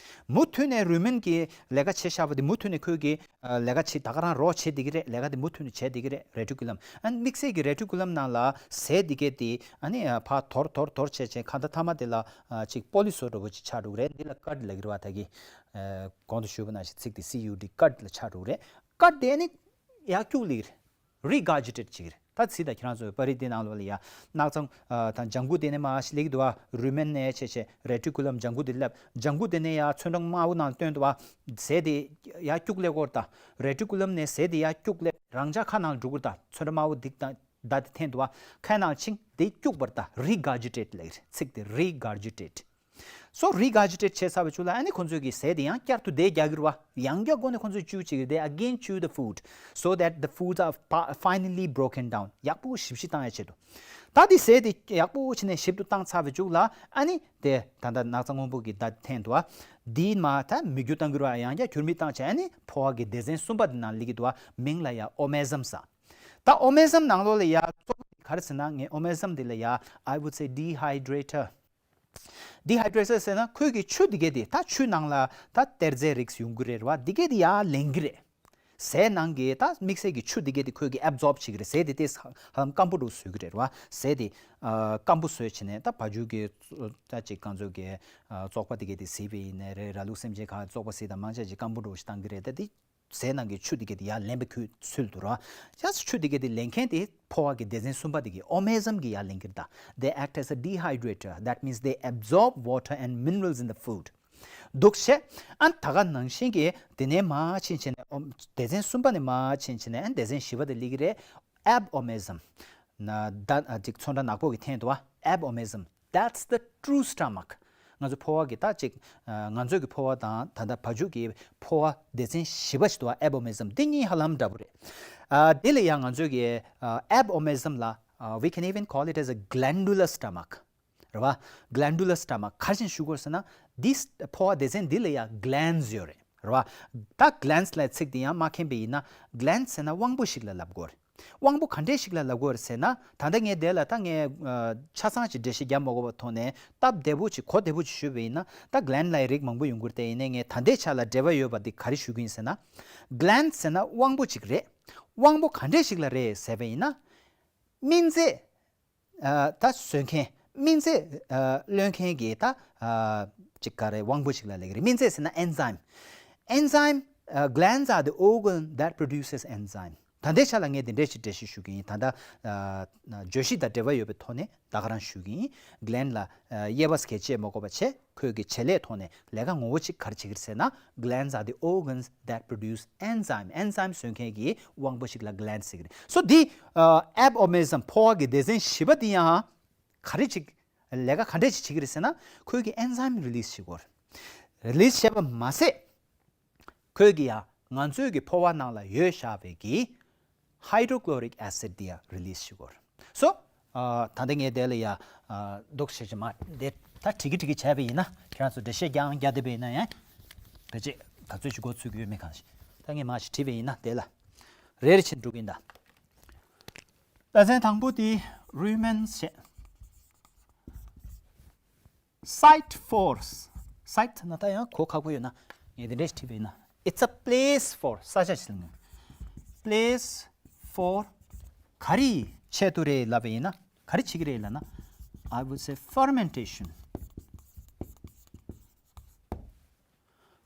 མུ་མཐུད་ནས་རུ་མན་གྱི་ལས་ཀ་བྱེད་བཞག་པ་དེ་མུ་མཐུད་ནས་ཁོས་གི་ཨ་ལས་ཀ་བྱེད། ད་ག་རང་རོགས་བྱེད་བསྡད་ཀྱི་རེད། ལས་ཀ་དེ་མུ་མཐུད་ནས་བྱེད་བསྡད་ཀྱི་རེད། རེ་ཊི་ཀུ་ལམ། ཨ་ནི་དམིགས་བསལ་གྱི་རེ་ཊི་ཀུ་ལམ་ནང་ལ་ཟས་འདི་གས་དེ་ཨ་ནི་ཨ་ཕར་དོར་དོར་དོར་བྱས་བྱས། གང་ལྟར་མཐའ་མ་དེ་ལ་ཨ་ཅིག་པོ་ལི་བཟོ་འདྲ་པོ་ཅིག་ཆགས་འགྲོ་གི་རེད། འདི་ལ་ཀཊ་ལབ་ཀྱི་རེད་བ། ད་གིན་ཨ་གོང་དུ་ཞུས་པ་ནང་བཞིན་ཚིག་དེ་སི་ཡུ་ཌི། ཀཊ་ལ་ཆགས་འགྲོ་གི་རེད། ཀཊ་དེ་ཨ་ནི་ཡར་སྐྱུག་སླེབས་ཀྱི་རེད། རི་གར་ཇི་ཊེཊ་བྱེད་ཀྱི་རེད། ད་ཚིག་དང་ཁྱེད་རང་ཚོའི་པར་རིས་དེ་ནང་ལོགས་ལ་ཡ། སྣག་ཚ་ཨ་དང་ལྗང་གུ་དེ་ནས་མར་སླེབས་ཀྱི་འདུག་བ། རུ་མན་ནས་བྱས་བྱས་རེ་ཊི་ཀུ་ལམ། ལྗང་གུ་དེ་སླེབས། ལྗང་གུ་དེ་ནས་ཡ་ཚོན་མདོག་དམར་པོ་ནང་བཏོན་འདུག་བ། ཟས་དེ་ཡར་སྐྱུག་སླེབས་ཀྱི་ཡོད་རེད་ད། རེ་ཊི་ཀུ་ལམ་ནས་ཟས་དེ་ཡར་སྐྱུག་སླེབས། རང་འཇགས་ཁ་ནང་འགྲོ་གི་རེད་ད། ཚོན་ཁྲ་དམར་པོ་འདི་དང་མདའ་དེ་འཐེན་འདུག་བ། ཁ་ནང་ཕྱིན། དེ་སྐྱུག་པ་རེད་ད། རི་གར་ཇི་ཊེཊ་ལབ་ཀྱི་རེད། ཚིག་དེ་རི་གར་ཇི་ཊེཊ། So regurgitate བྱས་ཚར་བའི་ཚུལ་ལ་ཨ་ནི་ཁོང་ཚོས་ཀྱི་ཟས་དེ་ཡང་བསྐྱར་དུ་དེ་རྒྱག་གི་རེད་བ། ཡང་བསྐྱར་སྒོ་ནས་ཁོང་ཚོས་chew བྱེད་ཀྱི་རེད། They again chew the food so that the foods are pa- finally broken down. ཡག་པོ་ཞིབ་ཞིབ་བཏང་ཡ་ཆེད་དུ། ད་དེ་ཟས་དེ་ཡག་པོ་བྱས་ནས་ཞིབ་ཏུ་བཏང་ཚར་བའི་ཚུལ་ལ་ཨ་ནི་དེ་ད་ལྟ་ནག་ཚ་སྔོན་པོ་གི་ད་འཐེན་འདུག་བ། དེའི་མ་ད་མི་རྒྱུ་བཏང་གི་རེད་བ། ཡང་བསྐྱར་ཁྱུར་མིད་བཏང་བྱས་ཨ་ནི་ཕོ་བ་གི་སྡེ་ཚན་གསུམ་པ་དེ་ནང་སླེབས་ཀྱི་འདུག་བ། མིང་ལ་ཡ་ཨོ་མེ་ཟམ་ཟེར། ད་ཨོ་མེ་ཟམ་ནང་ལོགས་ལ་ཡ་གཙོ་བོ་ག་རེ་ཟེར་ན། ངས་ཨོ་མེ་ཟམ་དེ་ལ་ཡ་I would say dehydrator. Dehydrator ཟེར་ན་ཁོས་ཀྱི་ཆུ་དེ་གས་དེ། ད་ཆུ་ནང་ལ་ད་གཏེར་རྫས་རིགས་ཡོང་གི་རེད་བ། དེ་གས་དེ་ཡར་ལེན་གི་རེད། ཟས་ནང་གི་ད་དམིགས་བསལ་གྱི་ཆུ་དེ་གས་དེ་ཁོས་ཀྱི་absorb བྱེད་ཀྱི་རེད། ཟས་དེ་དེ་ཧ་ལམ་སྐམ་པོ་འདྲ་བཟོ་གི་རེད་བ། ཟས་དེ་ཨ་སྐམ་པོ་བཟོས་བྱས་ནས་ད་བ་ཕྱུགས་ཀྱི་ད་ཅིག་གང་ཚོད་ཀྱི་ཨ་བཙོག་པ་དེ་གས་དེ་བཟས་པ་ཡིན་ནའི་རེད། ར་ལུག་སེམས་ཅན་ཁག་བཙོག་པ་བཟས་དང་མང་ཆེ་ཅིག་སྐམ་པོ་འདྲ་བོ་ཞིག་བཏང་གི་རེད། ད་དེ་ཟས་ནང་གི་ཆུ་དེ་གས་དེ་ཡར་ལེན་པའི་ཁུལ་ཚུལ་དུ་རོ། ཡང་ཆུ་དེ་གས་དེ་ལེན་མཁན་དེ་ཕོ་བ་གི་སྡེ་ཚན་གསུམ་པ་དེ་གི་ཨོ་མེ་ཟམ་གི་ཡར་ལེན་གྱི་རེད་ད། They act as a dehydrator. That means they absorb water and minerals in the food. འདུག་བྱས། ཨ་ད་ག་ནང་བཞིན་གྱི་དེ་ནས་མར་ཕྱིན་བྱས་ནས་ཨོ་སྡེ་ཚན་གསུམ་པ་ནས་མར་ཕྱིན་བྱས་ནས་ཨ་སྡེ་ཚན་བཞི་པ་དེ་སླེབས་ཀྱི་རེད། Abomism. ན་ད་ཨ་ཅིག་ཚོན་ཁྲ་ནག་པོ་གི་འཐེན་འདུག་བ། Abomism. That's the true stomach. ང་ཚོ་ཕོ་བ་གི་ད་ཅིག་ཨ་ང་ཚོ་གི་ཕོ་བ་དང་ད་ལྟ་བ་ཕྱུགས་ཀྱི་ཕོ་བ་སྡེ་ཚན་བཞི་པ་ཞིག་འདུག་བ། Abomism. འདི་གཉིས་ཧ་ལམ་འདྲ་པོ་རེད། ཨ་དེ་ལ་ཡང་ང་ཚོ་གི་ཨ་abomism ལ་ཨ་we can even call it as a glandular stomach. རེད་བ། Glandular stomach. ག་རེ་བྱས་ནས་ཞུ་དགོས་ཟེར་ན། འདི་ཕོ་བ་སྡེ་ཚན་འདི་ལ་ཡང་glands ཡོད་རེད། རེད་བ། ད་glands ལབ་ཚིག་འདི་ཡང་མ་མཁྱེན་པ་ཡིན་ན། glands ཟེར་ན་དབང་པོ་ཞིག་ལ་ལབ་དགོས་རེད། དབང་པོ་ག་འདྲས་ཞིག་ལ་ལབ་དགོས་རེད་ཟེར་ན། ད་ལྟ་ངས་དེ་ལ་ད་ངས་ཨ་ཆ་ཚང་ཅིག་འགྲེལ་བཤད་རྒྱག་མ་དགོས་པའི་ཐོག་ནས་སྟབས་བདེ་པོ་ཅིག་གོ་བདེ་པོ་ཅིག་ཞུས་པ་ཡིན་ན། ད་gland ལ་ཡི་རིགས་མང་པོ་ཡོང་གི་རེད་དེ། ཡིན་ནའི་ངས་ད་ལྟའི་ཆ་ལ་འབྲེལ་བ་ཡོད་པ་འདི་ག་རེ་ཞུ་གི་ཡིན་ཟེར་ན། gland ཟེར་ན་དབང་པོ་ཅིག་རེད། དབང་པོ་ག་འདྲས་ཞིག་ལ་རེད་ཟེར་བ་ཡིན་ན། སྨན་རྫས་ཨ་ད་བཟོ་མཁན། སྨན་རྫས་ཨ་བླུག་མཁན་གྱི་ད་ཨ་ཅིག་ག་རེ་དབང་པོ་ཞིག་ལ་ལབ་ཀྱི་རེད། སྨན་རྫས་ཟེར་ན་enzyme. Enzyme. ཨ་glands are the organ that produces enzyme. ད་ལྟའི་ཆ་ལ་ངས་འདི་འདྲས་ཞིག་འགྲེལ་བཤད་ཞུ་གི་ཡིན། ད་ལྟ་ཨ་བརྗོད་གཞི་དང་འབྲེལ་བ་ཡོད་པའི་ཐོག་ནས་ད་ག་རང་ཞུ་གི་ཡིན། gland ལ་ཨ་དབྱེ་བ་སྐད་ཆ་མ་གོ་བ་བྱས། ཁོས་ཀྱི་བྱེད་ལས་ཐོག་ནས་ལས་ཀ་ངོ་བོ་གཅིག་ག་རེ་བྱེད་ཀྱི་རེད་ཟེར་ན། Glands are the organs that produce enzyme. Enzyme བཟོ་མཁན་གྱི་དབང་པོ་ཞིག་ལ་glands ཟེར་གྱི་རེད། So འདི་ཨ་abomism ཕོ་བ་གི་སྡེ་ཚན་བཞི་པ་འདི་ཡང་ག་རེ་ཅིག་ལས་ཀ་ག་འདྲས་ཅིག་བྱེད་ཀྱི་རེད་ཟེར་ན། ཁོས་ཀྱི་enzyme release བྱེད་དགོས་རེད། Release བྱས་པ་མ་ཟད། ཁོས་ཀྱི་ཡང་ང་ཚོའི་གི་ཕོ་བ་ནང་ལ་ཡོད་བཞག་པའི་གི་hydrochloric acid དེ་ཡང་release བྱེད་དགོས་རེད། So ཨ་ད་ལྟ་ངས་དེ་ལ་ཡ་ཨ་འདུག་བྱེད་ཀྱི་མ་དེ་ད་བྲིས་ཀྱི་བྲིས་ཀྱི་བྱས་པ་ཡིན་ན། ཁྱེད་རང་ཚོ་འགྲེལ་བཤད་རྒྱག་རྒྱག་བསྡད་པ་ཡིན་ན་ཡང་། ཕལ་ཆེར་ག་ཚོད་ཅིག་མགོ་ཚོད་ཀྱི་ཡོད་མེད་གང་ཞིག་ད་ངས་མ་ཞིག་བྲིས་པ་ཡིན་ན་དེ་ལ་རེ་རེ་བྱེད་འགྲོ་གི་ཡིན་ད། སྡེ་ཚན་དང་པོ་དེ་rumen བྱས། Site force. Site ན་ད་ཡང་གོ་ཁག་པོ་ཡོད་ན། ངས་འདི་འདྲས་བྲིས་པ་ཡིན་ན། It's a place for ས་ཆ་ཞིག་ལ་ངོས། Place for ག་རེ་ཆེད་དུ་རེད་ལབ་པ་ཡིན་ན། ག་རེ་བྱེད་ཀྱི་རེད་ལབ་ན། I would say fermentation.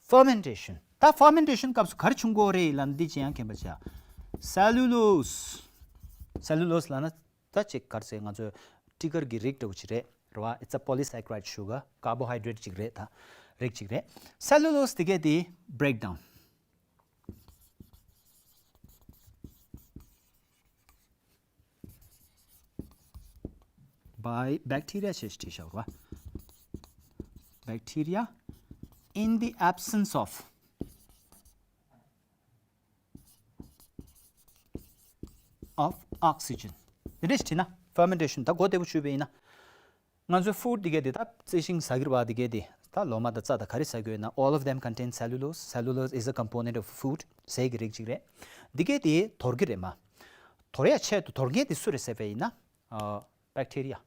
Fermentation. ད་fermentation སྐབས་སུ་ག་རེ་བྱུང་གི་ཡོད་རེད་ལབ་ན། འདི་ཅི་ཡང་མཁྱེན་པ་བྱ། Cellulose. Cellulose ལབ་ན། ད་ཅིག་ག་རེ་ཟེར། ང་ཚོའི་སྤྲི་དཀར་གྱི་རིགས་འདྲ་བོ་ཅིག་རེད། རེད་བ། It's a polysaccharide sugar, carbohydrate ཅིག་རེད། ད་རིགས་ཅིག་རེད། Cellulose དེ་གས་དེ་breakdown by bacteria ཞེས་བྲིས་བཞག་རེད་བ། Bacteria in the absence of of oxygen. དེ་འདྲས་ཞིག་བྲིས་ན། Fermentation ད་གོ་བདེ་པོ་ཞུས་པ་ཡིན་ན། ང་ཚོའི་food དེ་གས་དེ་ད་རྩི་ཤིང་ཟ་གི་རེད་བ། དེ་གས་དེ་ད་ལོ་མ་དང་རྩྭ་དང་ག་རེ་ཟ་གི་ཡོད་ན། All of them contain cellulose. Cellulose is a component of food. ཟས་ཀྱི་རིགས་ཅིག་རེད། དེ་གས་དེ་དོར་གི་རེད་མ། དོར་ཡ་ཆེད་དུ་དོར་མཁན་དེ་སུ་རེད་ཟེར་བ་ཡིན་ན། ཨ་bacteria.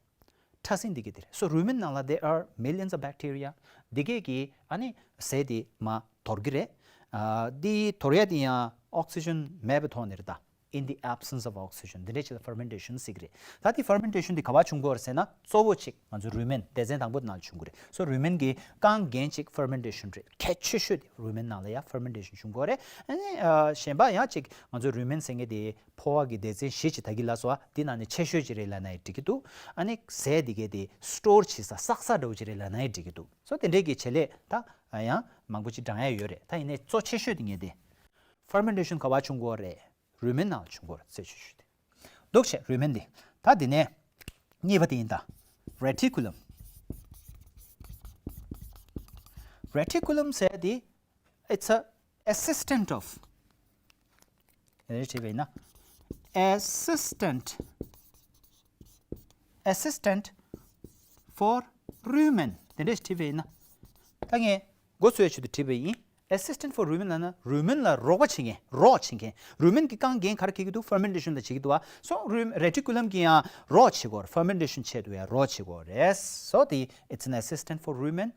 ཕྲ་སྲིན་འདི་གས་དེ་རེད། So rumen ནང་ལ་there are millions of bacteria. འདི་གས་ཀྱིས་ཨ་ནི་ཟས་དེ་མར་དོར་གི་རེད། ཨ་འདི་དོར་ཡ་དེ་ཡང་oxygen མེད་པའི་ཐོག་ནས་རེད་ད། In the absence of oxygen. འདི་འདྲས་ཅིག་ལ་fermentation ཟེར་གི་རེད། ད་དེ་fermentation དེ་ག་པར་བྱུང་གི་ཡོད་རེད་ཟེར་ན། གཙོ་བོ་གཅིག་ང་ཚོ་rumen སྡེ་ཚན་དང་པོ་དེ་ནང་ལ་བྱུང་གི་རེད། So rumen གྱི་རྐང་འགན་གཅིག་fermentation རེད། གལ་ཆེ་ཤོས་དེ་rumen ནང་ལ་ཡང་fermentation བྱུང་གི་ཡོད་རེད། ཨ་ནི་ཨ་གཞན་པ་ཡང་གཅིག་ང་ཚོ་rumen ཟེར་མཁན་དེ། ཕོ་བ་གི་སྡེ་ཚན་བཞི་ཅིག་ད་གིན་ལབ་སོང་བ། འདི་ནང་ནས་ཆེ་ཤོས་ཅིག་རེད་ལབ་ན་ཡང་འགྲིག་གི་འདུག་ཨ་ནི་ཟས་འདི་གས་དེ་store བྱེད་ས་བསགས་ས་འདྲ་བོ་ཅིག་རེད་ལབ་ན་ཡང་འགྲིག་གི་འདུག So དེ་འདྲས་ཀྱི་བྱེད་ལས་ད་ཡང་མང་པོ་ཅིག་བགྲང་ཡ་ཡོད་རེད། ད་ཡིན་ནའི་གཙོ་ཆེ་ཤོས་དེ་ངས་དེ་fermentation ག་པར་བྱུང་གི་ཡོད་རེད། rumen ནང་ལ་བྱུང་གི་ཡོད་རེད། གཙོ་ཆེ་ཤོས་དེ། འདུག་བྱས་rumen འདི། ད་འདི་ནས་གཉིས་པ་དེ་ཡིན་ད། reticulum. Reticulum ཟེར་དེ། It's a assistant of. རེད་བྲིས་པས་ན། Assistant. Assistant for rumen དེ་འདྲས་བྲིས་པས་ན། ད་ངས་མགོ་ཚོས་ཆེད་དུ་བྲིས་པ་ཡིན། Assistant for rumen ལབ་ན་རུ་མན་ལ་རོགས་པ་བྱེད་མཁན། རོགས་བྱེད་མཁན། རུ་མན་གྱི་རྐང་རྒན་ག་རེ་བྱེད་ཀྱི་འདུག fermentation ལ་བྱེད་ཀྱི་འདུག་བ། So rum- reticulum གྱིས་ཡང་རོགས་བྱེད་དགོས། Fermentation ཆེད་དུ་ཡང་རོགས་བྱེད་དགོས་རེད། So the- it's an assistant for rumen.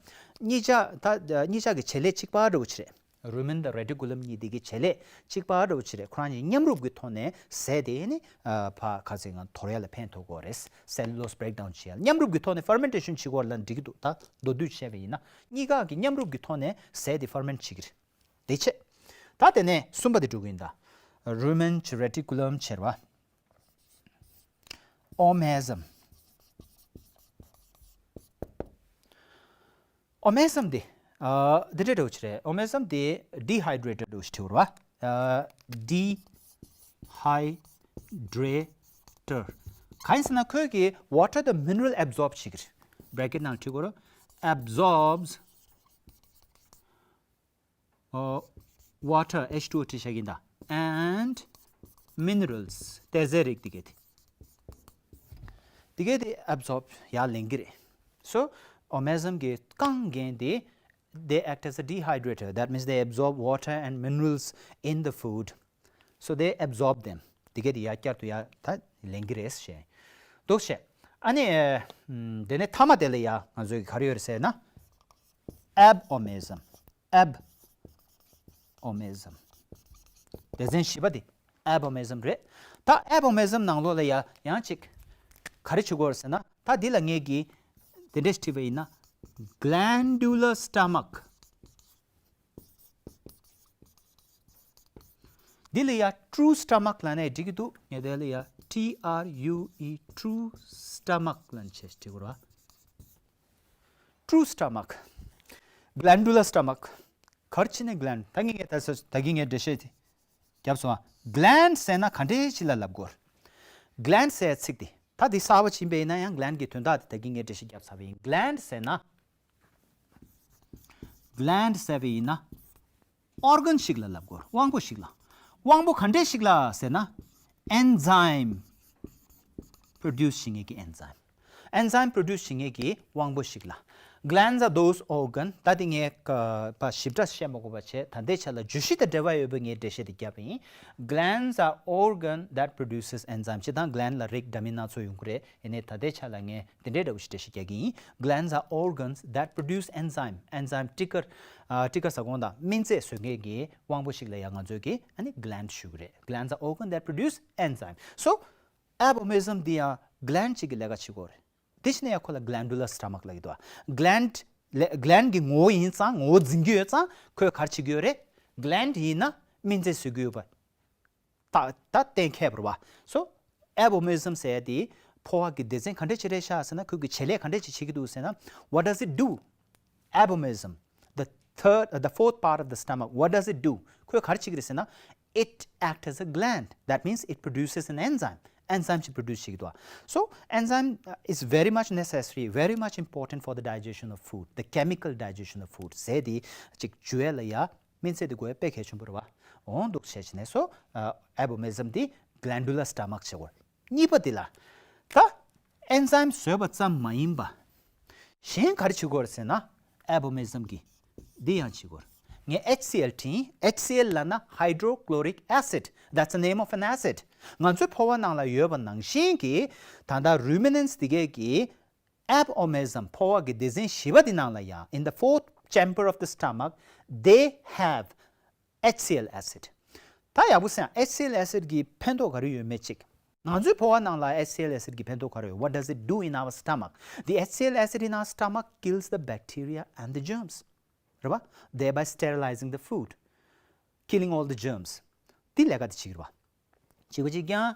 གཉིས་ཆ་ད་གཉིས་ཆ་གི་བྱེད་ལས་གཅིག་པ་འདྲ་བོ་ཅིག་རེད། རུ་མན་དང་རེ་ཊི་ཀུ་ལམ་གཉིས་དེ་གི་བྱེད་ལས་གཅིག་པ་འདྲ་བོ་ཅིག་རེད། ཁོ་རང་གཉིས་མཉམ་རུབ་ཀྱི་ཐོག་ནས་ཟས་དེ་ནི་ཕ་ག་ཚོད་ང་དོར་ཡ་ལ་ཕན་ཐོགས་ཀྱི་ཡོད་རེད། Cellulose breakdown བྱེད་ཡ་ལ་མཉམ་རུབ་ཀྱི་ཐོག་ནས་fermentation བྱེད་དགོས་ལབ་འགྲིག་གི་འདུག་ད་མདོར་བསྡུས་བཤད་པ་ཡིན་ན་གཉིས་ཀ་གི་མཉམ་རུབ་ཀྱི་ཐོག་ནས་ཟས་དེ་ferment བྱེད་ཀྱི་རེད། དེ་བྱས། ད་དེ་ནས་གསུམ་པ་དེ་འགྲོ་གི་ཡིན་ད། རུ་མན་གྱི་རེ་ཊི་ཀུ་ལམ་བྱེད་པ། Omasm. Omasm དེ། ཨ། འདི་འདྲ་འདྲ་བོ་ཅིག་རེད། Omasm དེ་dehydrator འདྲ་བོ་ཅིག་བྲིས་པ་རེད་བ། ཨ། Dehydrator གང་ཡིན་ཟེར་ན་ཁོས་ཀྱི་water དང་mineral absorb བྱེད་ཀྱི་རེད། Bracket ནང་བྲིས་དགོས་རེད། Absorbs ཨོ། Water H two O བྲིས་བཞག་གི་ཡིན་ད། And minerals དེ་ཟས་རིགས་དེ་གས་དེ། དེ་གས་དེ་absorb ཡར་ལེན་གྱི་རེད། So Omasm གི་རྐང་རྒན་དེ། They act as a dehydrator. That means they absorb water and minerals in the food. So they absorb them. དེ་གས་དེ་ཡར་བསྐྱར་དུ་ཡར་ད་ལེན་གྱི་རེད་ཞེས། འདུག་བྱས། ཨ་ནི། ཨ། དེ་ནས་མཐའ་མ་དེ་ལ་ཡ་ང་ཚོས་ག་རེ་ཡོད་རེད་ཟེར་ན། Abomasm. Abomasm. སྡེ་ཚན་བཞི་པ་དེ་abomasm རེད། ད་abomasm ནང་ལོགས་ལ་ཡ་ཡང་ཅིག་ག་རེ་བྱེད་དགོས་རེད་ཟེར་ན། ད་འདི་ལ་ངས་ཀྱིས་དེ་འདྲས་བྲིས་པ་ཡིན་ན། Glandular stomach. འདི་ལ་ཡ་true stomach ལབ་ནའི་འགྲིག་གི་འདུག་ངས་དེ་ལ་ཡ་T R U E true stomach ལབ་ནས་བྱས་བྲིས་དགོས་རེད་བ། True stomach. Glandular stomach. ག་རེ་བྱས་ནས་gland ད་ངས་ངས་ད་ད་གིན་ངས་འགྲེལ་བཤད་དེ་བརྒྱབ་སོང་ཨ། Gland ཟེར་ན་ག་འདྲས་ཅིག་ལ་ལབ་དགོས། Gland ཟེར་ཚིག་དེ་ད་འདི་གསར་པ་ཕྱིན་པ་ཡིན་ན་ཡང་gland གི་དོན་དག་དེ་ད་གིན་ངས་འགྲེལ་བཤད་བརྒྱབ་ཚར་བ་ཡིན། Gland ཟེར་ན། Gland ཟེར་བ་ཡིན་ན། Organ ཞིག་ལ་ལབ་དགོས། དབང་པོ་ཞིག་ལ། དབང་པོ་ག་འདྲས་ཞིག་ལ་ཟེར་ན། Enzyme produce བྱེད་མཁན་གྱི་enzyme. Enzyme produce བྱེད་མཁན་གྱི་དབང་པོ་ཞིག་ལ། Glands are those organ ད་དེ་ངས་ཀ་པ་ཞིབ་ཕྲ་བཤད་མ་དགོས་པ་བྱས། ད་ལྟའི་ཆ་ལ་བརྗོད་གཞི་དང་འབྲེལ་བ་ཡོད་པའི་ངས་འགྲེལ་བཤད་དེ་བརྒྱབ་པ་ཡིན། Glands are organ that produces enzyme བྱས་ཙང་gland ལ་རིགས་འདྲ་མིན་སྣ་ཚོགས་ཡོང་གི་རེད། ཡིན་ནའི་ད་ལྟའི་ཆ་ལ་ངས་དེ་འདྲའི་འདྲ་བོ་ཞིག་འགྲེལ་བཤད་རྒྱག་གི་ཡིན། Glands are organs that produce enzyme. Enzyme སྤྲི་དཀར། ཨ། སྤྲི་དཀར་ཟ་ཁང་དང་སྨན་རྫས་བཟོ་མཁན་གྱི་དབང་པོ་ཞིག་ལ་ཡང་ང་ཚོས་ཀྱི་ཨ་ནི་gland ཞུ་གི་རེད། Glands are organ that produce enzyme. So abomasm འདི་ཡང་gland གཅིག་གི་ལས་ཀ་བྱེད་ཀྱི་ཡོད་རེད། དེ་བྱས་ན་ཡང་ཁོ་ལ་glandular stomach ལབ་ཀྱི་འདུག Gland ལས་gland གི་ངོ་བོ་ཡིན་ཙང་། ངོ་བོ་འཛིན་གྱི་ཡོད་ཙང་ཁོས་ག་རེ་བྱེད་ཀྱི་ཡོད་རེད། Gland ཡིན་ན་སྨན་རྫས་བཟོ་གི་ཡོད་པ། ད་ད་གཏན་འཁེལ་བ་རེད་བ། So abomasm ཟེར་ཡ་དེ་ཕོ་བ་གི་སྡེ་ཚན་ག་འདྲས་ཅིག་རེད་ཤག་ཟེར་ན། ཁོས་ཀྱི་བྱེད་ལས་ག་འདྲས་ཅིག་བྱེད་ཀྱི་འདུག་ཟེར་ན། What does it do? Abomasm. The third, uh, the fourth part of the stomach. What does it do? ཁོས་ག་རེ་བྱེད་ཀྱི་རེད་ཟེར་ན། It act as a gland. That means it produces an enzyme. Enzyme ཅིག་produce བྱེད་ཀྱི་འདུག So enzyme, uh, is very much necessary, very much important for the digestion of food, the chemical digestion of food. ཟས་དེ་ཅིག་འཇུ་ཡ་ལ་ཡ། སྨན་རྫས་དེ་དགོས་དཔེ་གལ་ཆེན་པོ་རེད་བ། འོང་འདུག་བྱས་བྱས་ནས། So abomasm དེ་glandular stomach བྱེད་དགོས། གཉིས་པ་དེ་ལ། ད་enzyme བཟོས་པ་ཙམ་མ་ཡིན་པ། གཞན་ག་རེ་བྱེད་དགོས་རེད་ཟེར་ན། Abomasm གིས་འདི་ཡང་བྱེད་དགོས་རེད། ངས་H C l བྲིས། H C l ལབ་ན་hydrochloric acid. That's the name of an acid. ང་ཚོའི་ཕོ་བ་ནང་ལ་ཡོད་པ་ནང་བཞིན་གྱི་ད་ལྟ་ruminants དེ་གས་ཀྱི། Abomasm ཕོ་བ་གི་སྡེ་ཚན་བཞི་པ་འདི་ནང་ལ་ཡང་། In the fourth chamber of the stomach, they have H C l acid. ད་ཡག་པོ་གསན། H C l acid གི་ཕན་ཐོགས་ག་རེ་ཡོད་མེད་ཅིག་ང་ཚོའི་ཕོ་བ་ནང་ལ་H C l acid གི་ཕན་ཐོགས་ག་རེ་ཡོད། What does it do in our stomach? The H C l acid in our stomach kills the bacteria and the germs. རེད་བ། Thereby sterilizing the food, killing all the germs. དེ་ལས་ཀ་དེ་བྱེད་ཀྱི་རེད་བ། གཅིག་པ་གཅིག་རྐྱང་།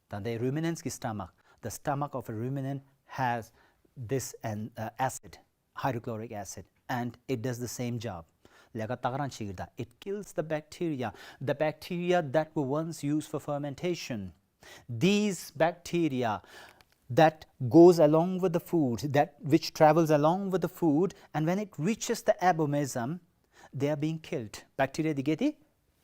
ད་ལྟའི་ruminants གི་stomach, the stomach of a ruminant has this an, uh, acid, hydrochloric acid, and it does the same job. ལས་ཀ་ཏག་རང་བྱེད་ཀྱི་རེད་ད། It kills the bacteria, the bacteria that were once used for fermentation. These bacteria that goes along with the food, that which travels along with the food, and when it reaches the abomasum, they are being killed. Bacteria དེ་གས་དེ་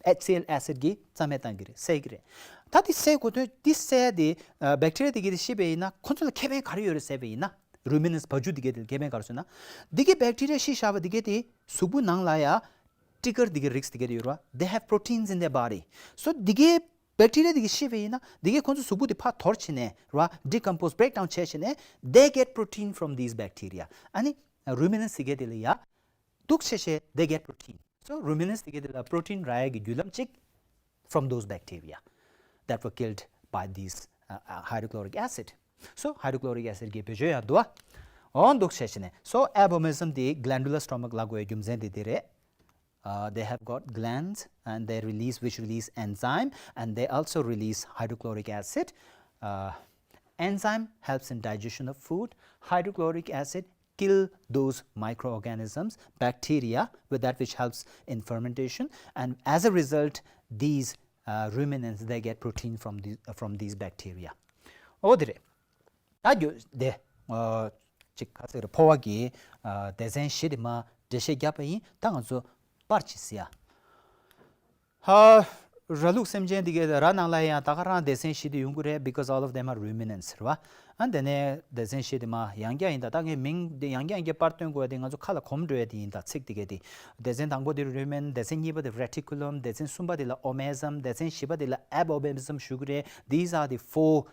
ཨེཆ་སི་ཨེལ་ཨེ་སིཌ་གིས་རྩ་མེད་བཏང་གི་རེད། བསད་ཀྱི་རེད། ད་དེ་བསད་དགོས་དོན་དེ་བསད་དེ་ཨ་བེག་ཊི་རི་ཡ་དེ་གས་དེ་ཤི་བ་ཡིན་ན་ཁོ་ཚོ་ལ་ཁེ་ཕན་ག་རེ་ཡོད་རེད་ཟེར་བ་ཡིན་ན། རུ་མི་ནན་སི་བ་ཕྱུགས་དེ་གས་དེ་ལ་ཁེ་ཕན་ག་རེ་ཟེར་ན། དེ་གས་བེག་ཊི་རི་ཡ་ཤི་བཞག་པ་དེ་གས་དེ་གཟུགས་པོ་ནང་ལ་ཡ་ཊི་ཀར་དེ་གས་རིགས་དེ་གས་དེ་ཡོད་རེད་བ། They have proteins in their body. So དེ་གས་བེག་ཊི་རི་ཡ་དེ་གས་ཤི་བ་ཡིན་ན་དེ་གས་ཁོ་ཚོ་གཟུགས་པོ་དེ་ཕར་དོར་བྱས་ནས་རེད་བ། Decompose, break down བྱས་བྱས་ནས་they get protein from these bacteria. ཨ་ནི་རུ་མི་ནན་སི་དེ་གས་དེ་ལ་ཡ་འདུག་བྱས་བྱས་they get protein. So རུ་མི་ནན་སི་དེ་གས་དེ་ལ་པྲོ་ཊིན་རག་ཡ་གི་བརྒྱུད་ལམ་གཅིག from those bacteria that were killed by these uh, uh, hydrochloric acid. So hydrochloric acid གི་བེད་སྤྱོད་ཡང་འདུག་བ། འོ་འདུག་བྱས་བྱས་ནས། So abomasum དེ་glandular stomach ལབ་དགོས་པའི་རྒྱུ་མཚན་དེ་དེ་རེད། Uh, they have got glands and they release, which release enzyme, and they also release hydrochloric acid. Uh, enzyme helps in digestion of food. Hydrochloric acid kill those microorganisms, bacteria, with that which helps in fermentation. And as a result, these uh, ruminants, they get protein from, the, from these bacteria. འོ་དེ་རེད། ད་རྒྱུ་དེ། ཨ་ཅིག་ག་ཟེར་རེད། ཕོ་བ་གི་ཨ་སྡེ་ཚན་བཞི་དེ་མར་འགྲེལ་བཤད་བརྒྱབ་པ་ཡིན། ད་ང་ཚོ་པར་ཅིག་གཟིགས་ཡ། ཧ། ར་ལུག་སེམས་ཅན་དེ་གའི་ར་ནང་ལ་ཡང་ད་ག་རང་སྡེ་ཚན་བཞི་དེ་ཡོང་གི་རེད། Because all of them are ruminants རེད་བ། ཨ་དེ་ནས་སྡེ་ཚན་བཞི་དེ་མར་ཡང་བསྐྱར་ཡིན། ད་ད་ངས་མིང་དེ་ཡང་བསྐྱར་ཡང་བསྐྱར་པར་སྟོན་དགོས་ཡ་དེ་ང་ཚོ་ཁ་ལ་གོམས་འགྲོ་ཡ་དེ་ཡིན། ད་ཚིག་དེ་གའི་དེ། སྡེ་ཚན་དང་པོ་དེ་རུ་མན། སྡེ་ཚན་གཉིས་པ་དེ་རེ་ཊི་ཀུ་ལམ། སྡེ་ཚན་གསུམ་པ་དེ་ལ་ཨོ་མེ་ཟམ། སྡེ་ཚན་བཞི་པ་དེ་ལ་ཨེབ་ཨོ་མེ་ཟམ་ཞུ་གི་རེད། These are the four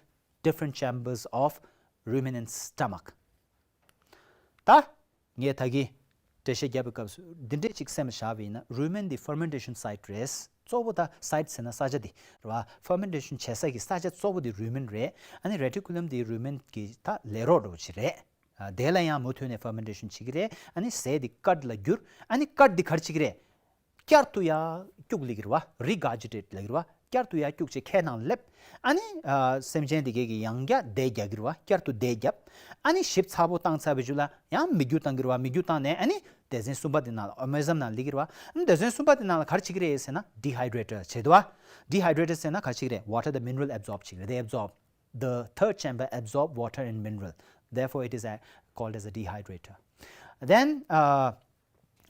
different chambers of ruminant stomach. ད་ངས་ད་གིན་འགྲེལ་བཤད་བརྒྱབ་པའི་སྐབས་སུ་འདི་འདྲས་ཅིག་སེམས་ལ་བཞག་པ་ཡིན་ན། རུ་མན་འདི་ཕར་མེན་ཊེ་ཤན་སའིཊ་རེད། གཙོ་བོ་ད་སའིཊ་ཟེར་ན་ས་ཆ་འདི་རེད་བ། ཕར་མེན་ཊེ་ཤན་བྱེད་ས་གི་ས་ཆ་གཙོ་བོ་འདི་རུ་མན་རེད། ཨ་ནི་རེ་ཊི་ཀུ་ལམ་འདི་རུ་མན་གི་ད་ལས་རོགས་འདྲ་བོ་ཅིག་རེད། ཨ་དེ་ལ་ཡང་མུ་མཐུད་ནས་ཕར་མེན་ཊེ་ཤན་བྱེད་ཀྱི་རེད། ཨ་ནི་ཟས་འདི་ཀཌ་ལ་འགྱུར། ཨ་ནི་ཀཌ་འདི་ག་རེ་བྱེད་ཀྱི་རེད། བསྐྱར་དུ་ཡར་སྐྱུག་ལེ་གི་རེད་བ། རི་གར་ཇི་ཊེཊ་ལེ་གི་རེད་བ། བསྐྱར་དུ་ཡར་སྐྱུག་བྱས་ཁའི་ནང་སླེབས། ཨ་ནི་ཨ་སེམས་ཅན་དེ་གས་ཀྱིས་ཡང་བསྐྱར་དེད་རྒྱག་གི་རེད་བ། བསྐྱར་དུ་དེད་བརྒྱབ། ཨ་ནི་ཞིབ་ཚགས་པོ་བཏང་ཚར་བའི་རྗེས་ལ་ཡང་མིག་རྒྱུ་བཏང་གི་རེད་བ། མིག་རྒྱུ་བཏང་ནས་ཨ་ནི་སྡེ་ཚན་གསུམ་པ་དེ་ནང་ལ་ཨོ་མེ་ཟམ་ནང་སླེབས་ཀྱི་རེད་བ། ཨ་ནི་སྡེ་ཚན་གསུམ་པ་དེ་ནང་ལ་ག་རེ་བྱེད་ཀྱི་རེད་ཟེར་ན་ཌི་ཧའི་ཌེ་རེ་ཊར་བྱེད་འདུག་བ། ཌི་ཧའི་ཌེ་རེ་ཊར་ཟེར་ན་ག་རེ་བྱེད་ཀྱི་རེད། Water, the mineral, absorb བྱེད་ཀྱི་རེད། They absorb. The third chamber absorb water and mineral. Therefore, it is a, called as a dehydrator. Then, uh,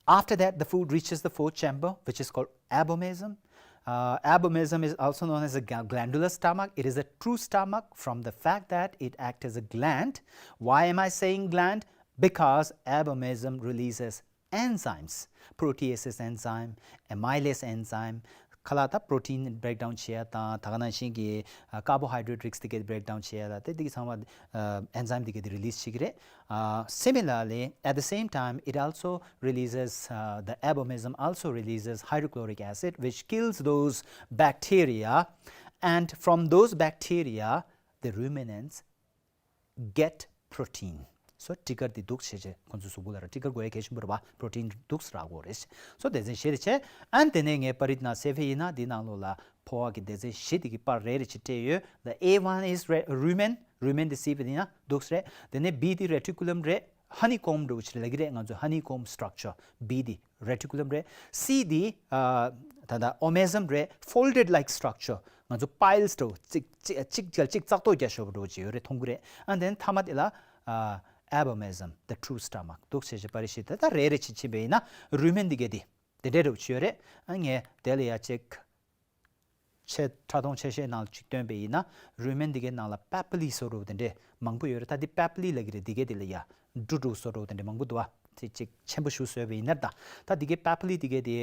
after that, the food reaches the fourth chamber, which is called abomasum. Uh, abomasum is also known as a gla- glandular stomach. It is a true stomach from the fact that it acts as a gland. Why am I saying gland? Because abomasum releases enzymes, proteases enzyme, amylase enzyme. ཁ་ལག་ད་པྲོ་ཊིན་བྷེ་རེག་ཌའུན་བྱེད་ཡ་དང་། ད་ག་ནང་བཞིན་གྱི་ཀར་བོ་ཧའི་ཌེ་རེ་ཊི་རིགས་དེ་གས་བྷེ་རེག་ཌའུན་བྱེད་ཡ་ལ་དེ་དེ་གི་ཚང་མ་ཨེན་ཛའིམ་དེ་གས་དེ་རི་ལི་སི་བྱེད་ཀྱི་རེད། Uh, similarly, at the same time, it also releases, uh, the abomasum also releases hydrochloric acid, which kills those bacteria. And from those bacteria, the ruminants get protein. So ཊི་ཀར་དེ་འདུག་བྱས་བྱས་ཁོང་ཚོའི་གཟུགས་པོ་ལ་ར། ཊི་ཀར་དགོས་ཡ་གལ་ཆེན་པོ་རེད་བ། པྲོ་ཊིན་འདུག་རག་གི་རེད། སོ་སྡེ་ཚན་བཞི་རེ་བྱས། ཨ་ནི་དེ་ནས་ངས་པར་རིས་ནང་གཟིགས་པ་ཡིན་ན་འདི་ནང་ལོགས་ལ་ཕོ་བ་གི་སྡེ་ཚན་བཞི་དེ་གི་པར་རེ་རེ་བྱས་སྤྲད་ཡོད། The A one is re- rumen. རུ་མན་དེ་གཟིགས་པ་ཡིན་ན་འདུག་རེད། དེ་ནས་བི་དེ་རེ་ཊི་ཀུ་ལམ་རེད། ཧ་ནི་ཀོམ་འདྲ་བོ་ཅིག་ལབ་ཀྱི་རེད། ང་ཚོ་ཧ་ནི་ཀོམ་སི་ཊག་ཅར་བི་དེ་རེ་ཊི་ཀུ་ལམ་རེད། སི་དེ་ཨ་ད་ལྟ་ཨོ་མེ་ཟམ་རེད། ཕོལ་ཌེཌ་ལའིཀ་སི་ཊག་ཅར། ང་ཚོ་པའིལ་སི་འདྲ་བོ་གཅིག་གཅིག་གཅིག་གཅིག་གཅིག་ཙག་ཏོག་རྒྱག་ཤོག་འདྲ་བོ་ཅིག་ཡོད་རེད། མཐོང་གི་རེད། ཨ་དེ་ནས་མཐའ་མ་དེ་ལ་ཨ་ཨེབ་ཨོ་མེ་ཟམ། The true stomach. འདུག་བྱས་བྱས་པར་རིས་བྱས། ད་ད་རེ་རེ་བྱས་ཕྱིན་པ་ཡིན་ན་རུ་མན་དེ་གས་དེ་དེ་འདྲའི་འདྲ་བོ་ཅིག་ཡོད་རེད། ཨ་ངས་དེ་ལ་ཡ་ཅིག་ཆེ་ཕྲ་མཐོང་ཆེ་ཤོས་ནང་ལ་ཅིག་བཏོན་པ་ཡིན་ན། རུ་མན་དེ་གའི་ནང་ལ་པེ་པི་ལི་བཟོ་འདྲ་བོ་དེ་འདྲས་མང་པོ་ཡོད་རེད། ད་འདི་པེ་པི་ལི་ལབ་ཀྱི་རེད། དེ་གའི་དེ་ལ་ཡ་འབྲུ་འདྲ་བོ་བཟོ་འདྲ་བོ་དེ་འདྲས་མང་པོ་འདུག་བ། ཅིག་ཅིག་ཆེན་པོ་ཞིག་བཟོས་པ་ཡིན་ན། ད་ད་དེ་གའི་པེ་པི་ལི་དེ་གའི་དེ་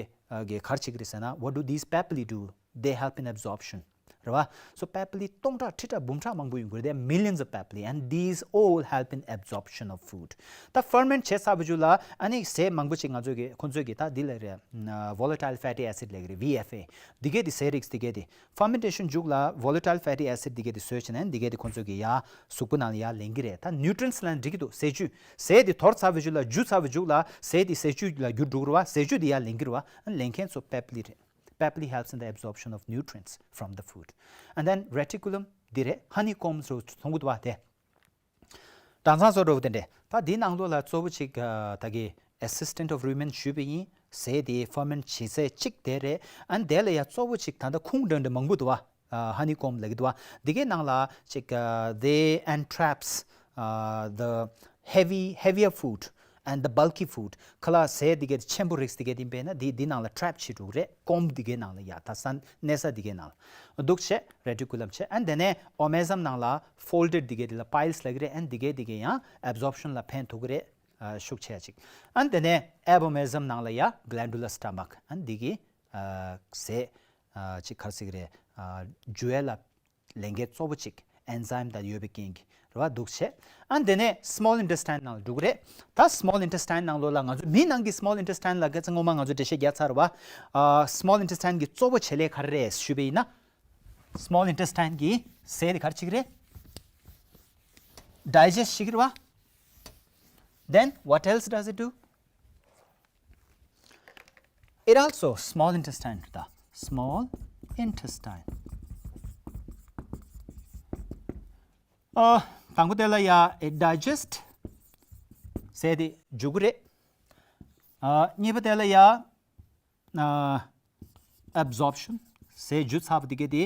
གིས་ག་རེ་བྱེད་ཀྱི་རེད་ཟེར་ན། What do these papilli do? They help in absorption. རེད་བ། So པེ་པི་ལི་སྟོང་ཕྲག་ཁྲི་ཕྲག་འབུམ་ཕྲག་མང་པོ་ཡོང་གི་རེད། There are millions of papilli, and these all help in absorption of food. ད་ཕར་མེན་ཊི་བྱས་ཚར་བའི་རྗེས་ལ་ཨ་ནི་ཟས་མང་པོ་ཅིག་ང་ཚོ་གི་ཁོང་ཚོས་གི་ད་འདི་ལབ་རེད། Volatile fatty acid ལབ་ཀྱི་རེད། བྷི་ཨེཕ་ཨེ། འདི་གའི་དེ་ཟས་རིགས་འདི་གའི་དེ་ཕར་མེན་ཊེ་ཤན་མཇུག་ལ་volatile fatty acid འདི་གའི་དེ་བཟོས་བྱས་ནས་འདི་གའི་དེ་ཁོང་ཚོས་གི་ཡར་གཟུགས་པོ་ནང་ལ་ཡར་ལེན་གྱི་རེད། ད་ནིའུ་ཊི་རེན་སི་ལབ་ན་འགྲིག་གི་འདུག་ཟས་བཅུད། ཟས་དེ་དོར་ཚར་བའི་རྗེས་ལ། འཇུ་ཚར་བའི་རྗེས་ལ་ཟས་དེ་ཟས་བཅུད་ལ་འགྱུར་འགྲོ་གི་རེད་བ། ཟས་བཅུད་དེ་ཡར་ལེན་གྱི་རེད་བ། ལེན་མཁན་ཚོ་པེ་པི་ལི་རེད། Papilli helps in the absorption of nutrients from the food. And then reticulum འདི་རེད། ཧ་ནི་ཀོམ་སི་འདྲ་བོ་མཐོང་གི་འདུག་བ། དེ་སྦྲང་ཚང་བཟོ་འདྲ་བོ་དེ་འདྲས། ད་འདིའི་ནང་ལོགས་ལ་གཙོ་བོ་ཅིག་ཨ་ད་གི་assistant of rumen ཞུས་པ་ཡིན། ཟས་དེ་ཕར་མེན་ཊི་བྱེད་ས་གཅིག་དེ་རེད། ཨ་ནི་དེ་ལ་ཡ་གཙོ་བོ་ཅིག་ད་ལྟ་ཁུངས་འདྲ་འདྲ་མང་པོ་འདུག་བ། ཨ་honeycomb ལབ་ཀྱི་འདུག་བ། འདི་གའི་ནང་ལ་ཅིག་ཨ་they entraps ཨ་the heavy, heavier food and the bulky food. ཁ་ལག་ཟས་འདི་གའི་ཆེན་པོ་རིགས་འདི་གའི་འདི་པས་ན་འདི་འདི་ནང་ལ་trap བྱེད་འགྲོ་གི་རེད། comb འདི་གའི་ནང་ལ་ཡ་ད་ས་གནས་ས་འདི་གའི་ནང་ལ་འདུག་བྱས་reticulum བྱས། ཨ་དེ་ནས་omasum ནང་ལ་folded འདི་གའི་འདི་ལ་piles ལབ་ཀྱི་རེད། ཨ་འདི་གའི་འདི་གའི་ཡང་absorption ལ་ཕན་ཐོགས་ཀྱི་རེད། ཨ་ཤུགས་ཆེ་ཅིག་ཨ་དེ་ནས་abomasum ནང་ལ་ཡ་glandular stomach ཨ་འདི་གི་ཨ་ཟས་ཨ་ཅིག་ག་རེ་ཟེར་གྱི་རེད། ཨ་འཇུ་ཡས་ལ་ལས་འགན་གཙོ་བོ་གཅིག enzyme དང་ཡོད་པའི་རྐྱེན་གྱིས་རེད་བ། འདུག་བྱས། ཨ་དེ་ནས་small intestine ནང་ལ་འགྲོ་གི་རེད། ད་small intestine ནང་ལོགས་ལ་ང་ཚོ་མིའི་ནང་གི་small intestine ལ་སྐད་ཆ་ངོ་མ་ང་ཚོ་འགྲེལ་བཤད་རྒྱག་ཚར་བ། ཨ་small intestine གི་གཙོ་བོ་བྱེད་ལས་ག་རེ་རེད་ཞུས་པ་ཡིན་ན། small intestine གི་ཟས་དེ་ག་རེ་བྱེད་ཀྱི་རེད། digest བྱེད་ཀྱི་རེད་བ། Then what else does it do? It also, small intestine, the small intestine. ཨ་དང་པོ་དེ་ལ་ཡ་it digest ཟས་དེ་འཇུ་གི་རེད། ཨ་གཉིས་པ་དེ་ལ་ཡ་ཨ་absorption ཟས་འཇུ་ཚར་བ་དེ་ག་དེ་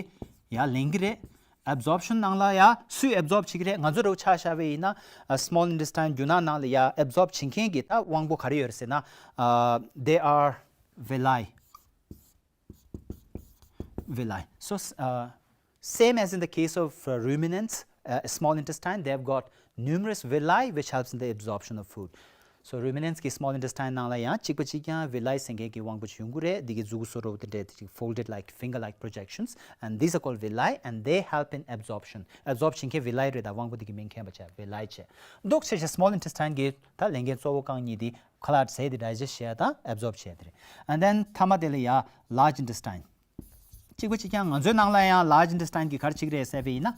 ཡ་ལེན་གི་རེད། absorption ནང་ལ་ཡ་སུས་absorb བྱེད་ཀྱི་རེད། ང་ཚོ་རུ་ཆ་བཞག་པ་ཡིན་ན་small intestine རྒྱུ་ནག་ནང་ལ་ཡ་absorb བྱེད་མཁན་གྱི་ད་དབང་པོ་ག་རེ་ཡོད་རེད་ཟེར་ན། ཨ་they are villi. Villi. So uh, same as in the case of uh, ruminants, uh, small intestine, they've got numerous villi which helps in the absorption of food. So ruminants གི་small intestine ནང་ལ་ཡང་གཅིག་པ་གཅིག་རྐྱང་villi ཟེར་མཁན་གྱི་དབང་པོ་ཅིག་ཡོང་གི་རེད། འདི་གི་མཛུ་གུ་བཟོ་འདྲ་པོ་དེ་འདྲས་ཅིག་folded like finger like projections and these are called villi and they help in absorption. absorb བྱེད་མཁན་villi རེད། ད་དབང་པོ་འདི་གི་མིང་མཁན་པ་བྱས་villi བྱས། འདུག་བྱས་བྱས་small intestine གི་ད་ལས་འགན་གཙོ་བོ་རྐང་གཉིས་དེ་ཁ་ལག་ཟས་དེ་digest བྱས་དང་absorb བྱས་དེ་རེད། And then མཐའ་མ་དེ་ལ་ཡ་large intestine གཅིག་པ་གཅིག་རྐྱང་ང་ཚོའི་ནང་ལ་ཡང་large intestine གི་ག་རེ་བྱེད་ཀྱི་རེད་ཟེར་བ་ཡིན་ན།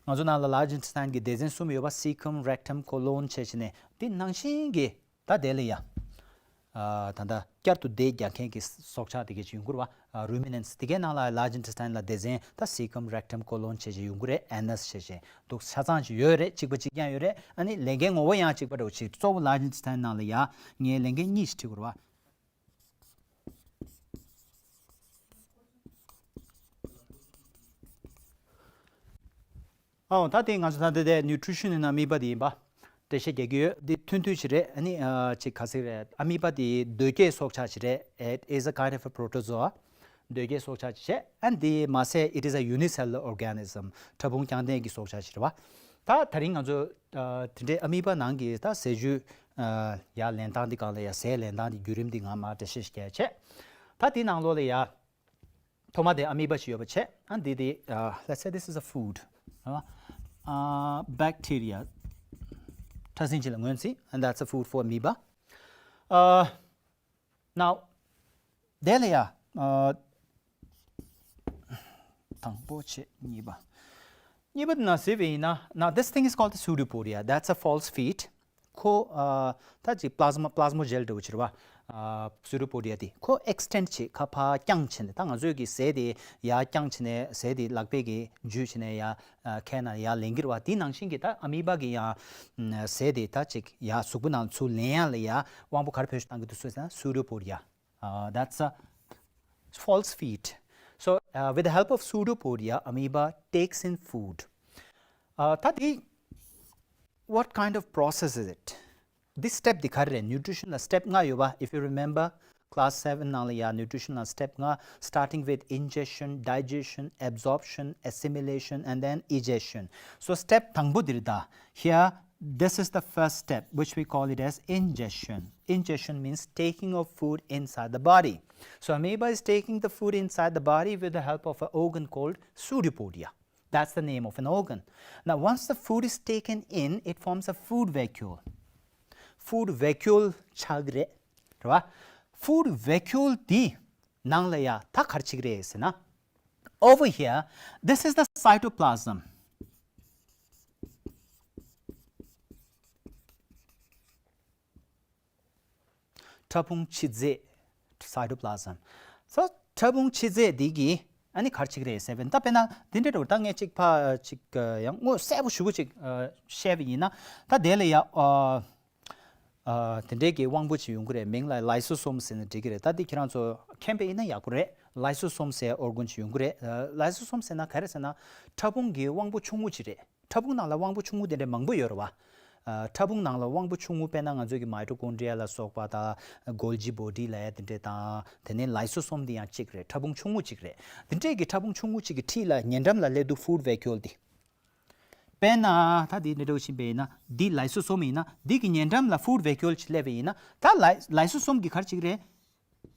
ང་ཚོ་ནང་ལ་large intestine གི་སྡེ་ཚན་གསུམ་ཡོད་པ། cecum, rectum, colon བྱས་བྱས་ནས་དེ་ནང་བཞིན་གྱི་ད་དེ་ལ་ཡ། ཨ་ད་ལྟ་བསྐྱར་དུ་སྡེ་རྒྱག་མཁན་གྱི་སྲོག་ཆགས་དེ་གས་ཅིག་ཡོང་གི་རེད་བ། ཨ་ruminants དེ་གའི་ནང་ལ་large intestine ལ་སྡེ་ཚན་ད་cecum, rectum, colon བྱས་བྱས་ཡོང་གི་རེད། anus བྱས་བྱས་འདུག་ཆ་ཚང་ཅིག་ཡོད་རེད། གཅིག་པ་གཅིག་རྐྱང་ཡོད་རེད། ཨ་ནི་ལས་འགན་ངོ་བོ་ཡང་གཅིག་པ་འདྲ་བོ་ཅིག་གཙོ་བོ་large intestine ནང་ལ་ཡ་ངས་ལས་འགན་གཉིས་ཤིག་ཁྲིད་དགོས་རེད་བ། ཨོ་ད་དེ་ང་ཚོ་ད་ལྟ་དེ་nutrition ཡིན་ན་དམིགས་པ་དེ་ཡིན་པ། འགྲེལ་བཤད་རྒྱག་གི་ཡོད། འདི་ཐུང་ཐུང་ཞིག་རེད། ཨ་ནི་ཨ་ཅིག་ག་ཟེར་རེད། ཨ་མི་པ་དེ་འདོད་སྐྱེས་སྲོག་ཆགས་ཤིག་རེད། It is a kind of a protozoa. འདོད་སྐྱེས་སྲོག་ཆགས་ཤིག་རེད། And དེ་མ་ཟད་it is a unicellular organism. ཕྲ་ཕུང་རྐྱང་ལྡན་གྱི་སྲོག་ཆགས་ཤིག་རེད་བ། ད་ད་རིང་ང་ཚོ་ཨ་དེ་འདྲའི་ཨ་མི་པ་ནང་གི་ད་ཟས་བཅུད་ཨ་ཡར་ལེན་སྟངས་འདི་སྒང་ལ་ཡ་ཟས་ལེན་སྟངས་འདི་བརྒྱུད་རིམ་འདི་ང་མར་འགྲེལ་བཤད་ཞིག་རྒྱག་བྱས། ད་དེ་ནང་ལོགས་ལ་ཡ། ཐོག་མ་དེ་ཨ་མི་པ་ཞིག་ཡོད་པ་བྱས། ཨ་འདི་དེ་ཨ་let's say this is a food. ཨ་bacteria. ཕྲ་སྲིན་ཅིག་ལ་ངོས་འཛིན། And that's a food for amoeba. ཨ་now དེ་ལ་ཡ་ཨ་དང་པོ་བྱས་གཉིས་པ། གཉིས་པ་དེ་ན་ཟེར་བ་ཡིན་ན། Now this thing is called the pseudopodia. That's a false feet. ཁོ་ཨ་ད་ཅིག་plasma plasma gel འདྲ་བོ་ཅིག་རེད་བ། ཨ་pseudopodia དེ་ཁོ་extend བྱེད། ཁ་ཕར་བརྐྱངས་བྱས་ནས། ད་ང་ཚོས་ཀྱི་ཟས་དེ་ཡར་བརྐྱངས་བྱས་ནས་ཟས་དེ་ལག་པས་ཀྱིས་འཇུས་བྱས་ནས་ཡར་ཨ་ཁའི་ནང་ཡར་ལེན་གྱི་རེད་བ། དེ་ནང་བཞིན་གྱི་ད་ཨ་མི་པ་གི་ཡང་ཟས་དེ་ད་ཅིག་ཡར་གཟུགས་པོ་ནང་ཚུར་ལེན་ཡག་ལ་ཡ་དབང་པོ་ག་རེ་བེད་སྤྱོད་བཏང་གི་འདུག་ཟེར་ན། pseudopodia. Uh, that's a false feet. So uh, with the help of pseudopodia, amoeba takes in food. Uh, ད་དེ་what kind of process is it? This step དེ་ག་རེ་རེད། nutrition ལ་step ལྔ་ཡོད་པ། If you remember class seven ནང་ལ་ཡ་nutrition ལ་step ལྔ། starting with ingestion, digestion, absorption, assimilation and then egestion. So step དང་པོ་དེ་རེད་ད། Here this is the first step, which we call it as ingestion. Ingestion means taking of food inside the body. So amoeba is taking the food inside the body with the help of an organ called pseudopodia. That's the name of an organ. Now, once the food is taken in, it forms a food vacuole. Food vacuole ཆགས་ཀྱི་རེད། རེད་བ། Food vacuole དེ་ནང་ལ་ཡ་ད་ག་རེ་བྱེད་ཀྱི་རེད་ཟེར་ན། Over here, this is the cytoplasm. ཕྲ་ཕུང་ཆུ་རྫས། cytoplasm. So ཕྲ་ཕུང་ཆུ་རྫས་འདི་གིས་ཨ་ནི་ག་རེ་བྱེད་ཀྱི་རེད་ཟེར་བ་ཡིན་ན། ད་དཔེར་ན་འདི་འདྲ་འདྲ་བོ། ད་ངས་ཅིག་ཕར་ཅིག་ཡང་དངོས་གསལ་པོ་ཞེ་པོ་ཅིག་བཤད་པ་ཡིན་ན། ད་དེ་ལ་ཡ་ཨ་ཨ་དེ་འདྲའི་གི་དབང་པོ་ཅིག་ཡོང་གི་རེད། མིང་ལ་ལའི་སོ་སོམ་ཟེར་ན་འགྲིག་གི་རེད། ད་འདི་ཁྱེད་རང་ཚོ་མཁྱེན་པ་ཡིན་ན་ཡག་པོ་རེད། ལའི་སོ་སོམ་ཟེར་ཨོར་གན་ཅིག་ཡོང་གི་རེད། ལའི་སོ་སོམ་ཟེར་ན་ག་རེ་ཟེར་ན་ཕྲ་ཕུང་གི་དབང་པོ་ཆུང་ངུ་ཅིག་རེད། ཕྲ་ཕུང་ནང་ལ་དབང་པོ་ཆུང་ངུ་དེ་འདྲ་མང་པོ་ཡོད་རེད་བ། ཕྲ་ཕུང་ནང་ལ་དབང་པོ་ཆུང་ངུ་དཔེར་ན་ང་ཚོའི་གི་མའི་ཊོ་ཀོན་ཌི་ཡ་ལ་སོགས་པ་དང་གོལ་ཇི་བྷོ་ཌི་ལབ་ཡ་དེ་འདྲ་དང་དེ་ནས་ལའི་སོ་སོམ་དེ་ཡང་གཅིག་རེད། ཕྲ་ཕུང་ཆུང་ངུ་གཅིག་རེད། དེ་འདྲས་ཀྱི་ཕྲ་ཕུང་ཆུང་ངུ་གཅིག་གི་འཁྲིས་ལ་ཉེ་འགྲམ་ལ་སླེབས་འདུག་ཕུཌ་ཝེ་ཀིའུལ་དེ། དཔེར་ན་ད་འདི་འདྲ་འདྲ་བོ་ཕྱིན་པ་ཡིན་ན་འདི་ལའི་སོ་སོམ་ཡིན་ན་འདི་གི་ཉེ་འགྲམ་ལ་ཕུཌ་ཝེ་ཀིའུལ་ཅིག་སླེབས་པ་ཡིན་ན་ད་ལའི་ལའི་སོ་སོམ་གི་ག་རེ་ཅིག་རེད།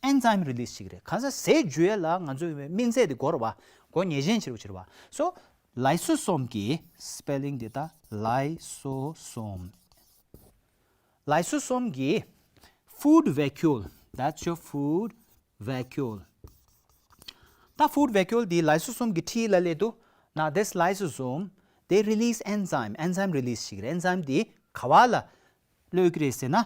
ཨེན་ཛའིམ་རི་ལིས་ཅིག་རེད། གང་ཟག་ཟས་འཇུ་ཡས་ལ་ང་ཚོའི་སྨན་རྫས་དེ་དགོས་རེད་བ། དགོས་ངེས་ཅན་ཆེ་རུ་ཕྱིར་བ། སོ་ལའི་སོ་སོམ་གི་སི་པེ་ལིང་དེ་ད་ལའི་སོ་སོམ། ལའི་སོ་སོམ་གི་ཕུཌ་ཝེ་ཀིའུལ། That's your food vacuole. ད་ཕུཌ་ཝེ་ཀིའུལ་འདི་ལའི་སོ་སོམ་གི་འཁྲིས་ལ་སླེབས་འདུག Now this lysosome, they release enzyme. ཨེན་ཛའིམ་རི་ལིས་ཞིག་རེད། ཨེན་ཛའིམ་འདི་ག་བ་ལ་གློད་ཀྱི་རེད་ཟེར་ན་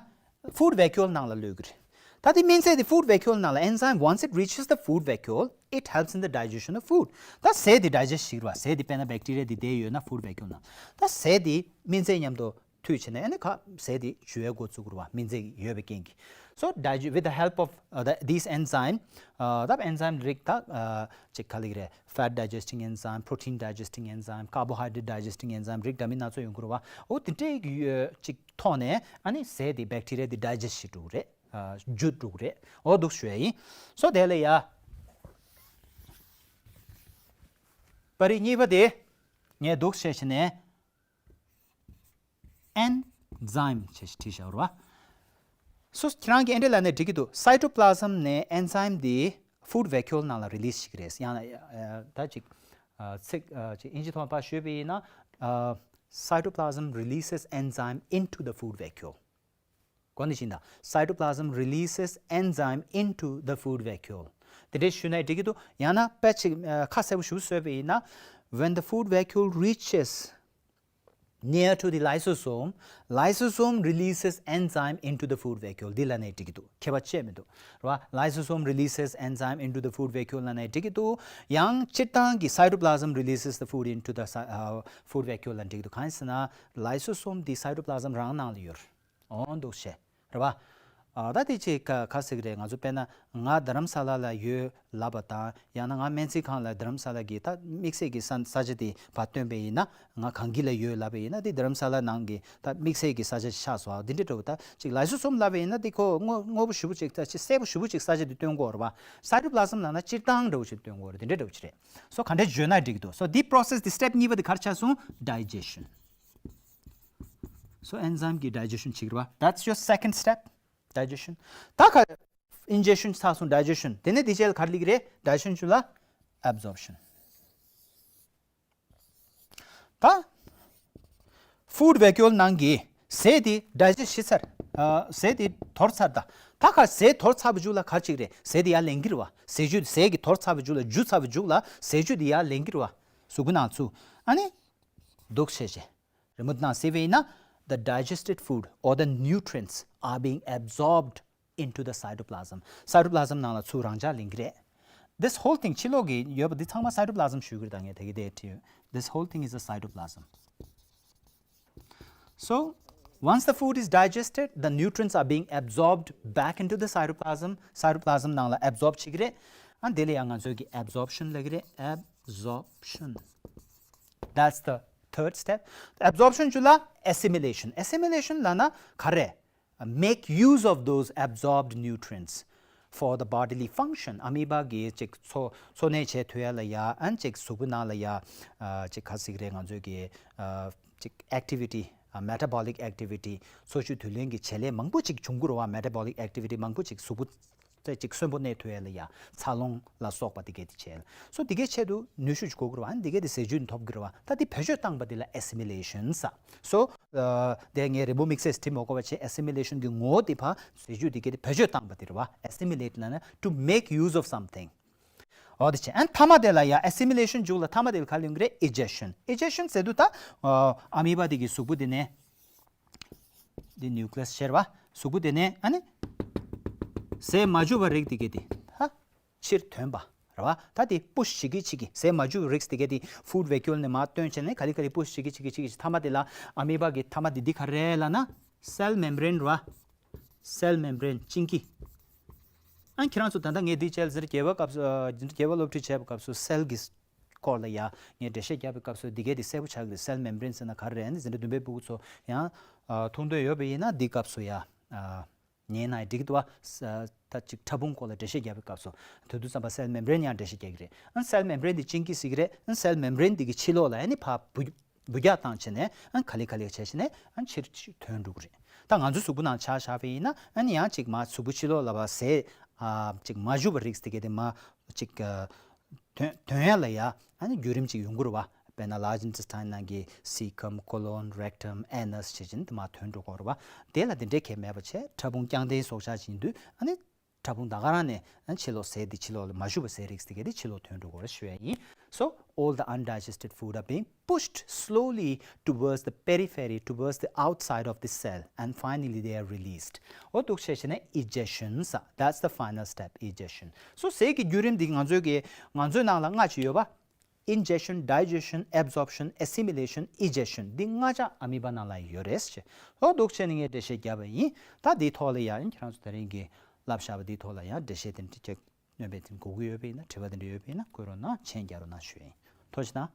ཕུཌ་ཝེ་ཀིའུལ་ནང་ལ་གློད་ཀྱི་རེད། ད་དེ་སྨན་རྫས་དེ་ཕུཌ་ཝེ་ཀིའུལ་ནང་ལ་enzyme, once it reaches the food vacuole, it helps in the digestion of food. ད་ཟས་དེ་ཌའི་ཇེ་སི་ཊི་བྱེད་ཀྱི་རེད་བ། ཟས་དེ་དཔེར་ན་བེག་ཊི་རི་ཡ་དེ་བསྡད་ཡོད་ན་ཕུཌ་ཝེ་ཀིའུལ་ནང་ད་ཟས་དེ་སྨན་རྫས་མཉམ་དུ་མཐུད་བྱས་ནས་ཨ་ནི་ཁ་ཟས་དེ་འཇུ་བའི་འགོ་བཙུགས་རུ་བ། སྨན་རྫས་ཡོད་པའི་རྐྱེན་གྱིས། So digest with the help of uh, the, these enzyme, uh, the enzyme རིགས་ད་ཅིག་ག་ལེགས་རེད། Fat digesting enzyme, protein digesting enzyme, carbohydrate digesting enzyme རིགས་འདྲ་མིན་སྣ་ཚོགས་ཡོང་གི་རུ་བ། འོ་དེ་འདྲའི་ཅིག་ཐོག་ནས་ཨ་ནི་ཟས་དེ་བེག་ཊི་རི་ཡ་དེ་ཌའི་ཇེ་སི་ཊི་བྱེད་འགྲོ་གི་རེད། འཇུ་འགྲོ་གི་རེད། འོ་འདུག་ཞུ་ཡ་ཡིན། So དེ་ལ་ཡ་པར་རིས་གཉིས་པ་དེ་ངས་འདུག་བཤད་བྱས་ནས། ཨེན་ཛའིམ་ཅེས་བྲིས་བཞག་རོ། སོ་ཁྱེད་རང་གིས་ཨེ་འདྲ་ལབ་ནས་འགྲིག་གི་འདུག་སའི་ཊོ་པི་ལ་ཟམ་ནས་ཨེན་ཛའིམ་འདི་ཕུཌ་ཝེ་ཀིའུལ་ནང་ལ་རི་ལིས་ཞིག་རེད། ཡང་ན་ད་ཅིག་ཚིག་ཅིག་ཨིན་ཇི་ཐོག་ཕར་ཞུས་པ་ཡིན་ན། Cytoplasm releases enzyme into the food vacuole. གོ་ནི་ཅིག་ད། Cytoplasm releases enzyme into the food vacuole. དེ་འདྲའི་ཞུ་ན་འགྲིག་གི་འདུག་ཡང་ན་དཔེ་ཅིག་ཁ་གསལ་པོ་ཞུ་བཟོས་པ་ཡིན་ན། When the food vacuole reaches near to the lysosome, lysosome releases enzyme into the food vacuole. འདི་ལ་ནས་འགྲིག་གི་འདུག་ཁྱད་པར་ཅི་མི་འདུག་རེད་བ། Lysosomes releases enzyme into the food vacuole ལ་ནས་འགྲིག་གི་འདུག་ཡང་སྤྱིར་བཏང་གི་cytoplasm releases the food into the cy- uh, food vacuole ལ་འགྲིག་གི་འདུག་གང་ཡིན་ཟེར་ན་ལའི་སོ་སོམ་འདི་སའི་ཊོ་པི་ལ་ཟམ་རང་ནང་ལ་ཡོད་རེད། འོ་འདུག་བྱས། རེད་བ། ཨ་ད་དེ་ཅིག་ག་ག་ཟེར་གི་རེད། ང་ཚོ་དཔེར་ན་ང་རྡ་རམ་ས་ལ་ལ་ཡོད་ལབ་པ་དང་ཡང་ན་ང་སྨན་རྩིས་ཁང་ལ་རྡ་རམ་ས་ལ་གི་ད་དམིགས་བསལ་གྱི་ས་ས་ཆ་དེ་ཕར་སྟོན་པ་ཡིན་ན། ང་གངས་སྐྱིད་ལ་ཡོད་ལབ་པ་ཡིན་ན་དེ་རྡ་རམ་ས་ལ་ནང་གི་ད་དམིགས་བསལ་གྱི་ས་ཆ་ཆགས་སོང་། འདི་འདྲ་འདྲ་བོ་ད་ཅིག་ལའི་སོ་སོམ་ལབ་པ་ཡིན་ན་དེ་ཁོ་དངོས་དངོས་པོ་ཞེ་པོ་ཅིག་ད་ཅིག་གསལ་པོ་ཞེ་པོ་ཅིག་ས་ཆ་དེ་སྟོན་གྱི་ཡོད་རེད་བ། སའི་ཊོ་པི་ལ་ཟམ་ལབ་ན་སྤྱིར་བཏང་འདྲ་བོ་ཞིག་སྟོན་གྱི་ཡོད་རེད། དེ་འདྲ་འདྲ་བོ་ཅིག་རེད། སོ་ག་འདྲ་བརྗོད་ན་འགྲིག་གི་འདུག So the process, the step གཉིས་པ་དེ་ག་རེ་ཆགས་སོང་། Digestion. So enzyme གི་digestion བྱེད་ཀྱི་རེད་བ། That's your second step, digestion. ད་ག་ingestion ཚར་སོང་། Digestion དེ་ནས་དེ་རྗེས་ལ་ག་རེ་སླེབས་ཀྱི་རེད། Digestion བྱུང་ལ་absorption. ད་food vacuole ནང་གི་ཟས་དེ་ཌའི་ཇེ་སི་ཊི་བྱས་ཚར། ཨ་ཟས་དེ་དོར་ཚར། ད་ད་ག་ཟས་དོར་ཚར་བའི་མཇུག་ལ་ག་རེ་བྱེད་ཀྱི་རེད། ཟས་དེ་ཡར་ལེན་གྱི་རེད་བ། ཟས་བཅུད་ཟས་ཀྱི་དོར་ཚར་བའི་མཇུག་ལ་འཇུ་ཚར་བའི་མཇུག་ལ་ཟས་བཅུད་དེ་ཡར་ལེན་གྱི་རེད་བ། གཟུགས་པོ་ནང་ཚུར། ཨ་ནི་འདུག་བྱས་བྱས། རི་མོ་དེ་ནང་གཟིགས་པ་ཡིན་ན། The digested food or the nutrients are being absorbed into the cytoplasm. Cytoplasm ནང་ལ་ཚུར་རང་འཇགས་ལེན་གྱི་རེད། This whole thing ཕྱི་ལོགས་ཀྱི་ཡོད་པ་འདི་ཚང་མ་cytoplasm ཞུ་གི་རེད། ད་ངས་དེ་གི་དེ་བྲིས་ཡོད། This whole thing is a cytoplasm. So, once the food is digested, the nutrients are being absorbed back into the cytoplasm. Cytoplasm ནང་ལ་absorb བྱེད་ཀྱི་རེད། ཨ་དེ་ལ་ཡང་ང་ཚོས་ཀྱི་absorption ལབ་ཀྱི་རེད། Absorption. That's the third step. Absorption བྱུང་ལ་assimilation. Assimilation ལབ་ན་ག་རེ། Make use of those absorbed nutrients for the bodily function. ཨ་མི་བ་གི་ཅིག་འཚོ་འཚོ་གནས་བྱེད་ཐུབ་ཡ་ལ་ཡ། ཨ་ནི་ཅིག་གཟུགས་པོ་ནང་ལ་ཡ། ཨ་ཅིག་ག་ཟེར་གྱི་རེད། ང་ཚོས་ཀྱི་ཨ་ཅིག་activity, ཨ་metabolic activity, འཚོ་བཅུད་བསྡུ་ལེན་གྱི་བྱེད་ལས་མང་པོ་ཅིག་འབྱུང་གི་རེད་བ། Metabolic activity མང་པོ་ཅིག་གཟུགས་པོ་ཅིག་གསོན་པོ་གནས་ཐུབ་ཡ་ལ་ཡ། འཚར་ལོངས་ལ་སོགས་པ་དེ་གས་དེ་བྱེད་ལ། སོ་དེ་གས་ཆེད་དུ་ནུས་ཤུགས་ཅིག་དགོས་ཀྱི་རེད་བ། ཨ་ནི་དེ་གས་དེ་ཟས་བཅུད་ནས་ཐོབ་ཀྱི་རེད་བ། ད་དེ་བེད་སྤྱོད་བཏང་པ་དེ་ལ་assimilation ཟེར། སོ། ཨ་དེ་ངས་རི་མོ་དམིགས་བསལ་བྲིས་མ་དགོས་པ་བྱས། Assimilation གི་ངོ་བོ་དེ་ཕར་ཟས་བཅུད་དེ་གས་དེ་བེད་སྤྱོད་བཏང་པ་དེ་རེད་བ། Assimilate ལབ་ན་to make use of something. འོ་དེ་བྱས། ཨ་ནི་མཐའ་མ་དེ་ལ་ཡ། Assimilation མཇུག་ལ་མཐའ་མ་དེ་ལ་ག་རེ་ཡོང་གི་རེད། Ingestion. Ingestion ཟེར་དུས་ད་ཨ་ཨ་མི་བ་དེ་གི་གཟུགས་པོ་དེ་ནས། འདི་nucleus ཟེར་བ། གཟུགས་པོ་དེ་ནས་ཨ་ནི་ཟས་མ་འཇུ་བ་རིགས་དེ་གས་དེ་ཧ་ཕྱིར་ཐོན་པ་རེད་བ། ད་དེ་push བྱེད་ཀྱི་བྱེད་ཀྱི། ཟས་མ་འཇུ་བའི་རིགས་དེ་གས་དེ་food vacuole ནས་མར་བཏོན་བྱས་ནས་ག་ལེ་ག་ལེ་push བྱེད་ཀྱི་བྱེད་ཀྱི་བྱེད་ཀྱི་བྱེད་ཀྱི། མཐའ་མ་དེ་ལ་ཨ་མི་བ་གི་མཐའ་མ་དེ་འདི་ག་རེ་ལབ་ན་cell membrane རེད་བ། Cell membrane གཅིན་སྐྱི། ཨ་ཁྱེད་རང་ཚོ་ད་ལྟ་ངས་འདི་བཅར་ཟེར་རྒྱལ་བ་སྐབས་སུ་ཨ་འདི་རྒྱལ་བ་སློབ་ཁྲིད་བྱས་པའི་སྐབས་སུ་སེལ་གྱི་སྐོར་ལ་ཡ་ངས་འགྲེལ་བཤད་བརྒྱབ་པའི་སྐབས་སུ་འདི་གས་འདི་གསལ་པོ་ཆགས་ཀྱི་རེད། སེལ་མེམ་བྷྲེན་ཟེར་ན་ག་རེ་རེད། ཨ་ནི་འཛིན་གྲྭ་བདུན་པའི་ཕྲུ་གུ་ཚོ་ཡང་ཨ་མཐོང་འདོད་ཡོད་པ་ཡིན་ན་འདི་སྐབས་སུ་ཡ་ཨ་ཉན་ན་འགྲིག་གི་འདུག་བ། ས་ད་ཅིག་ཕྲ་ཕུང་སྐོར་ལ་འགྲེལ་བཤད་བརྒྱབ་པའི་སྐབས་སུ་དེ་དུས་ཙམ་པ་སེལ་མེམ་བྷྲེན་ཡང་འགྲེལ་བཤད་རྒྱག་གི་རེད། ཨ་སེལ་མེམ་བྷྲེན་འདི་གཅིན་སྐྱི་ཟེར་གི་རེད། ཨ་སེལ་མེམ་བྷྲེན་འདི་གི་ཕྱི་ལོགས་ལ་ཨ་ནི་ཕར་འབུ་འབུད་རྒྱག་བཏང་བྱས་ནས་ཨ་ག་ལེ་ག་ལེ་བྱས་བྱས་ནས་ཨ་ཕྱིར་ཕྱིར་ཐོན་འགྲོ་གི་རེད། ད་ང་ཚོའི་གཟུགས་པོ་ནང་ཆ་བཞག་པ་ཡིན་ན་ཨ་ནི་ཡང་ཅིག་མར་གཟུགས་པོ་ཕྱི་ལོགས་ལ་བ་ཟས་ཨ་ཅིག་མ་ཞུ་བ་རིགས་དེ་གས་དེ་མ་ཅིག་ཨ་དོན་དོན་ཡ་ལ་ཡ་ཨ་ནི་བརྒྱུད་རིམ་ཅིག་ཡོང་གི་རེད་བ། དཔེར་ན་large intestine ནང་གི་cecum, colon, rectum, anus ཞེས་བྱས་ནས་དེ་མར་ཐོན་འགྲོ་གི་རེད་བ། དེ་ལ་དེ་འདྲའི་གལ་མེད་པ་བྱས་ཕྲ་ཕུང་རྐྱང་ལྡན་སྲོག་ཆགས་ཅིག་ཡིན་དུས་ཨ་ནི་ཕྲ་ཕུང་ད་ག་རང་ནས་ཨ་ནི་ཕྱི་ལོགས་ཟས་དེ་ཕྱི་ལོགས་ལ་མ་ཞུ་བ་ཟས་རིགས་དེ་གས་དེ་ཕྱི་ལོགས་ཐོན་འགྲོ་གི་རེད་ཞུ་ཡ་ཡིན། So all the undigested food are being pushed slowly towards the periphery, towards the outside of the cell, and finally they are released. འོ་འདུག་བྱས་བྱས་ནས་egestion ཟེར། That's the final step, egestion. So ཟས་ཀྱི་བརྒྱུད་རིམ་འདི་ང་ཚོའི་གི་ང་ཚོའི་ནང་ལ་ལྔ་ཅིག་ཡོད་པ། Ingestion, digestion, absorption, assimilation, egestion. འདི་ལྔ་ཆ་ཨ་མི་པ་ནང་ལ་ཡོད་རེད་ཟེར། འོ་འདུག་བྱས་ནས་ངས་འགྲེལ་བཤད་བརྒྱབ་པ་ཡིན། ད་འདིའི་ཐོག་ལ་ཡང་ཁྱེད་རང་ཚོ་དེ་རིང་གི་བསླབ་བྱ་བ་འདིའི་ཐོག་ལ་ཡང་འགྲེལ་བཤད་དེ་འདྲ་ཅིག་སྣོན་པ་དེ་དགོས་ཀྱི་ཡོད་པ་ཡིན་ན། དྲི་བ་དེ་འདྲ་ཡོད་པ་ཡིན་ན་བཀོད་རོགས་གནང་། མཆན་རྒྱག་རོགས་གནང་ཞུ་ཡ་ཡིན། ཐུགས་རྗེ་གནང་།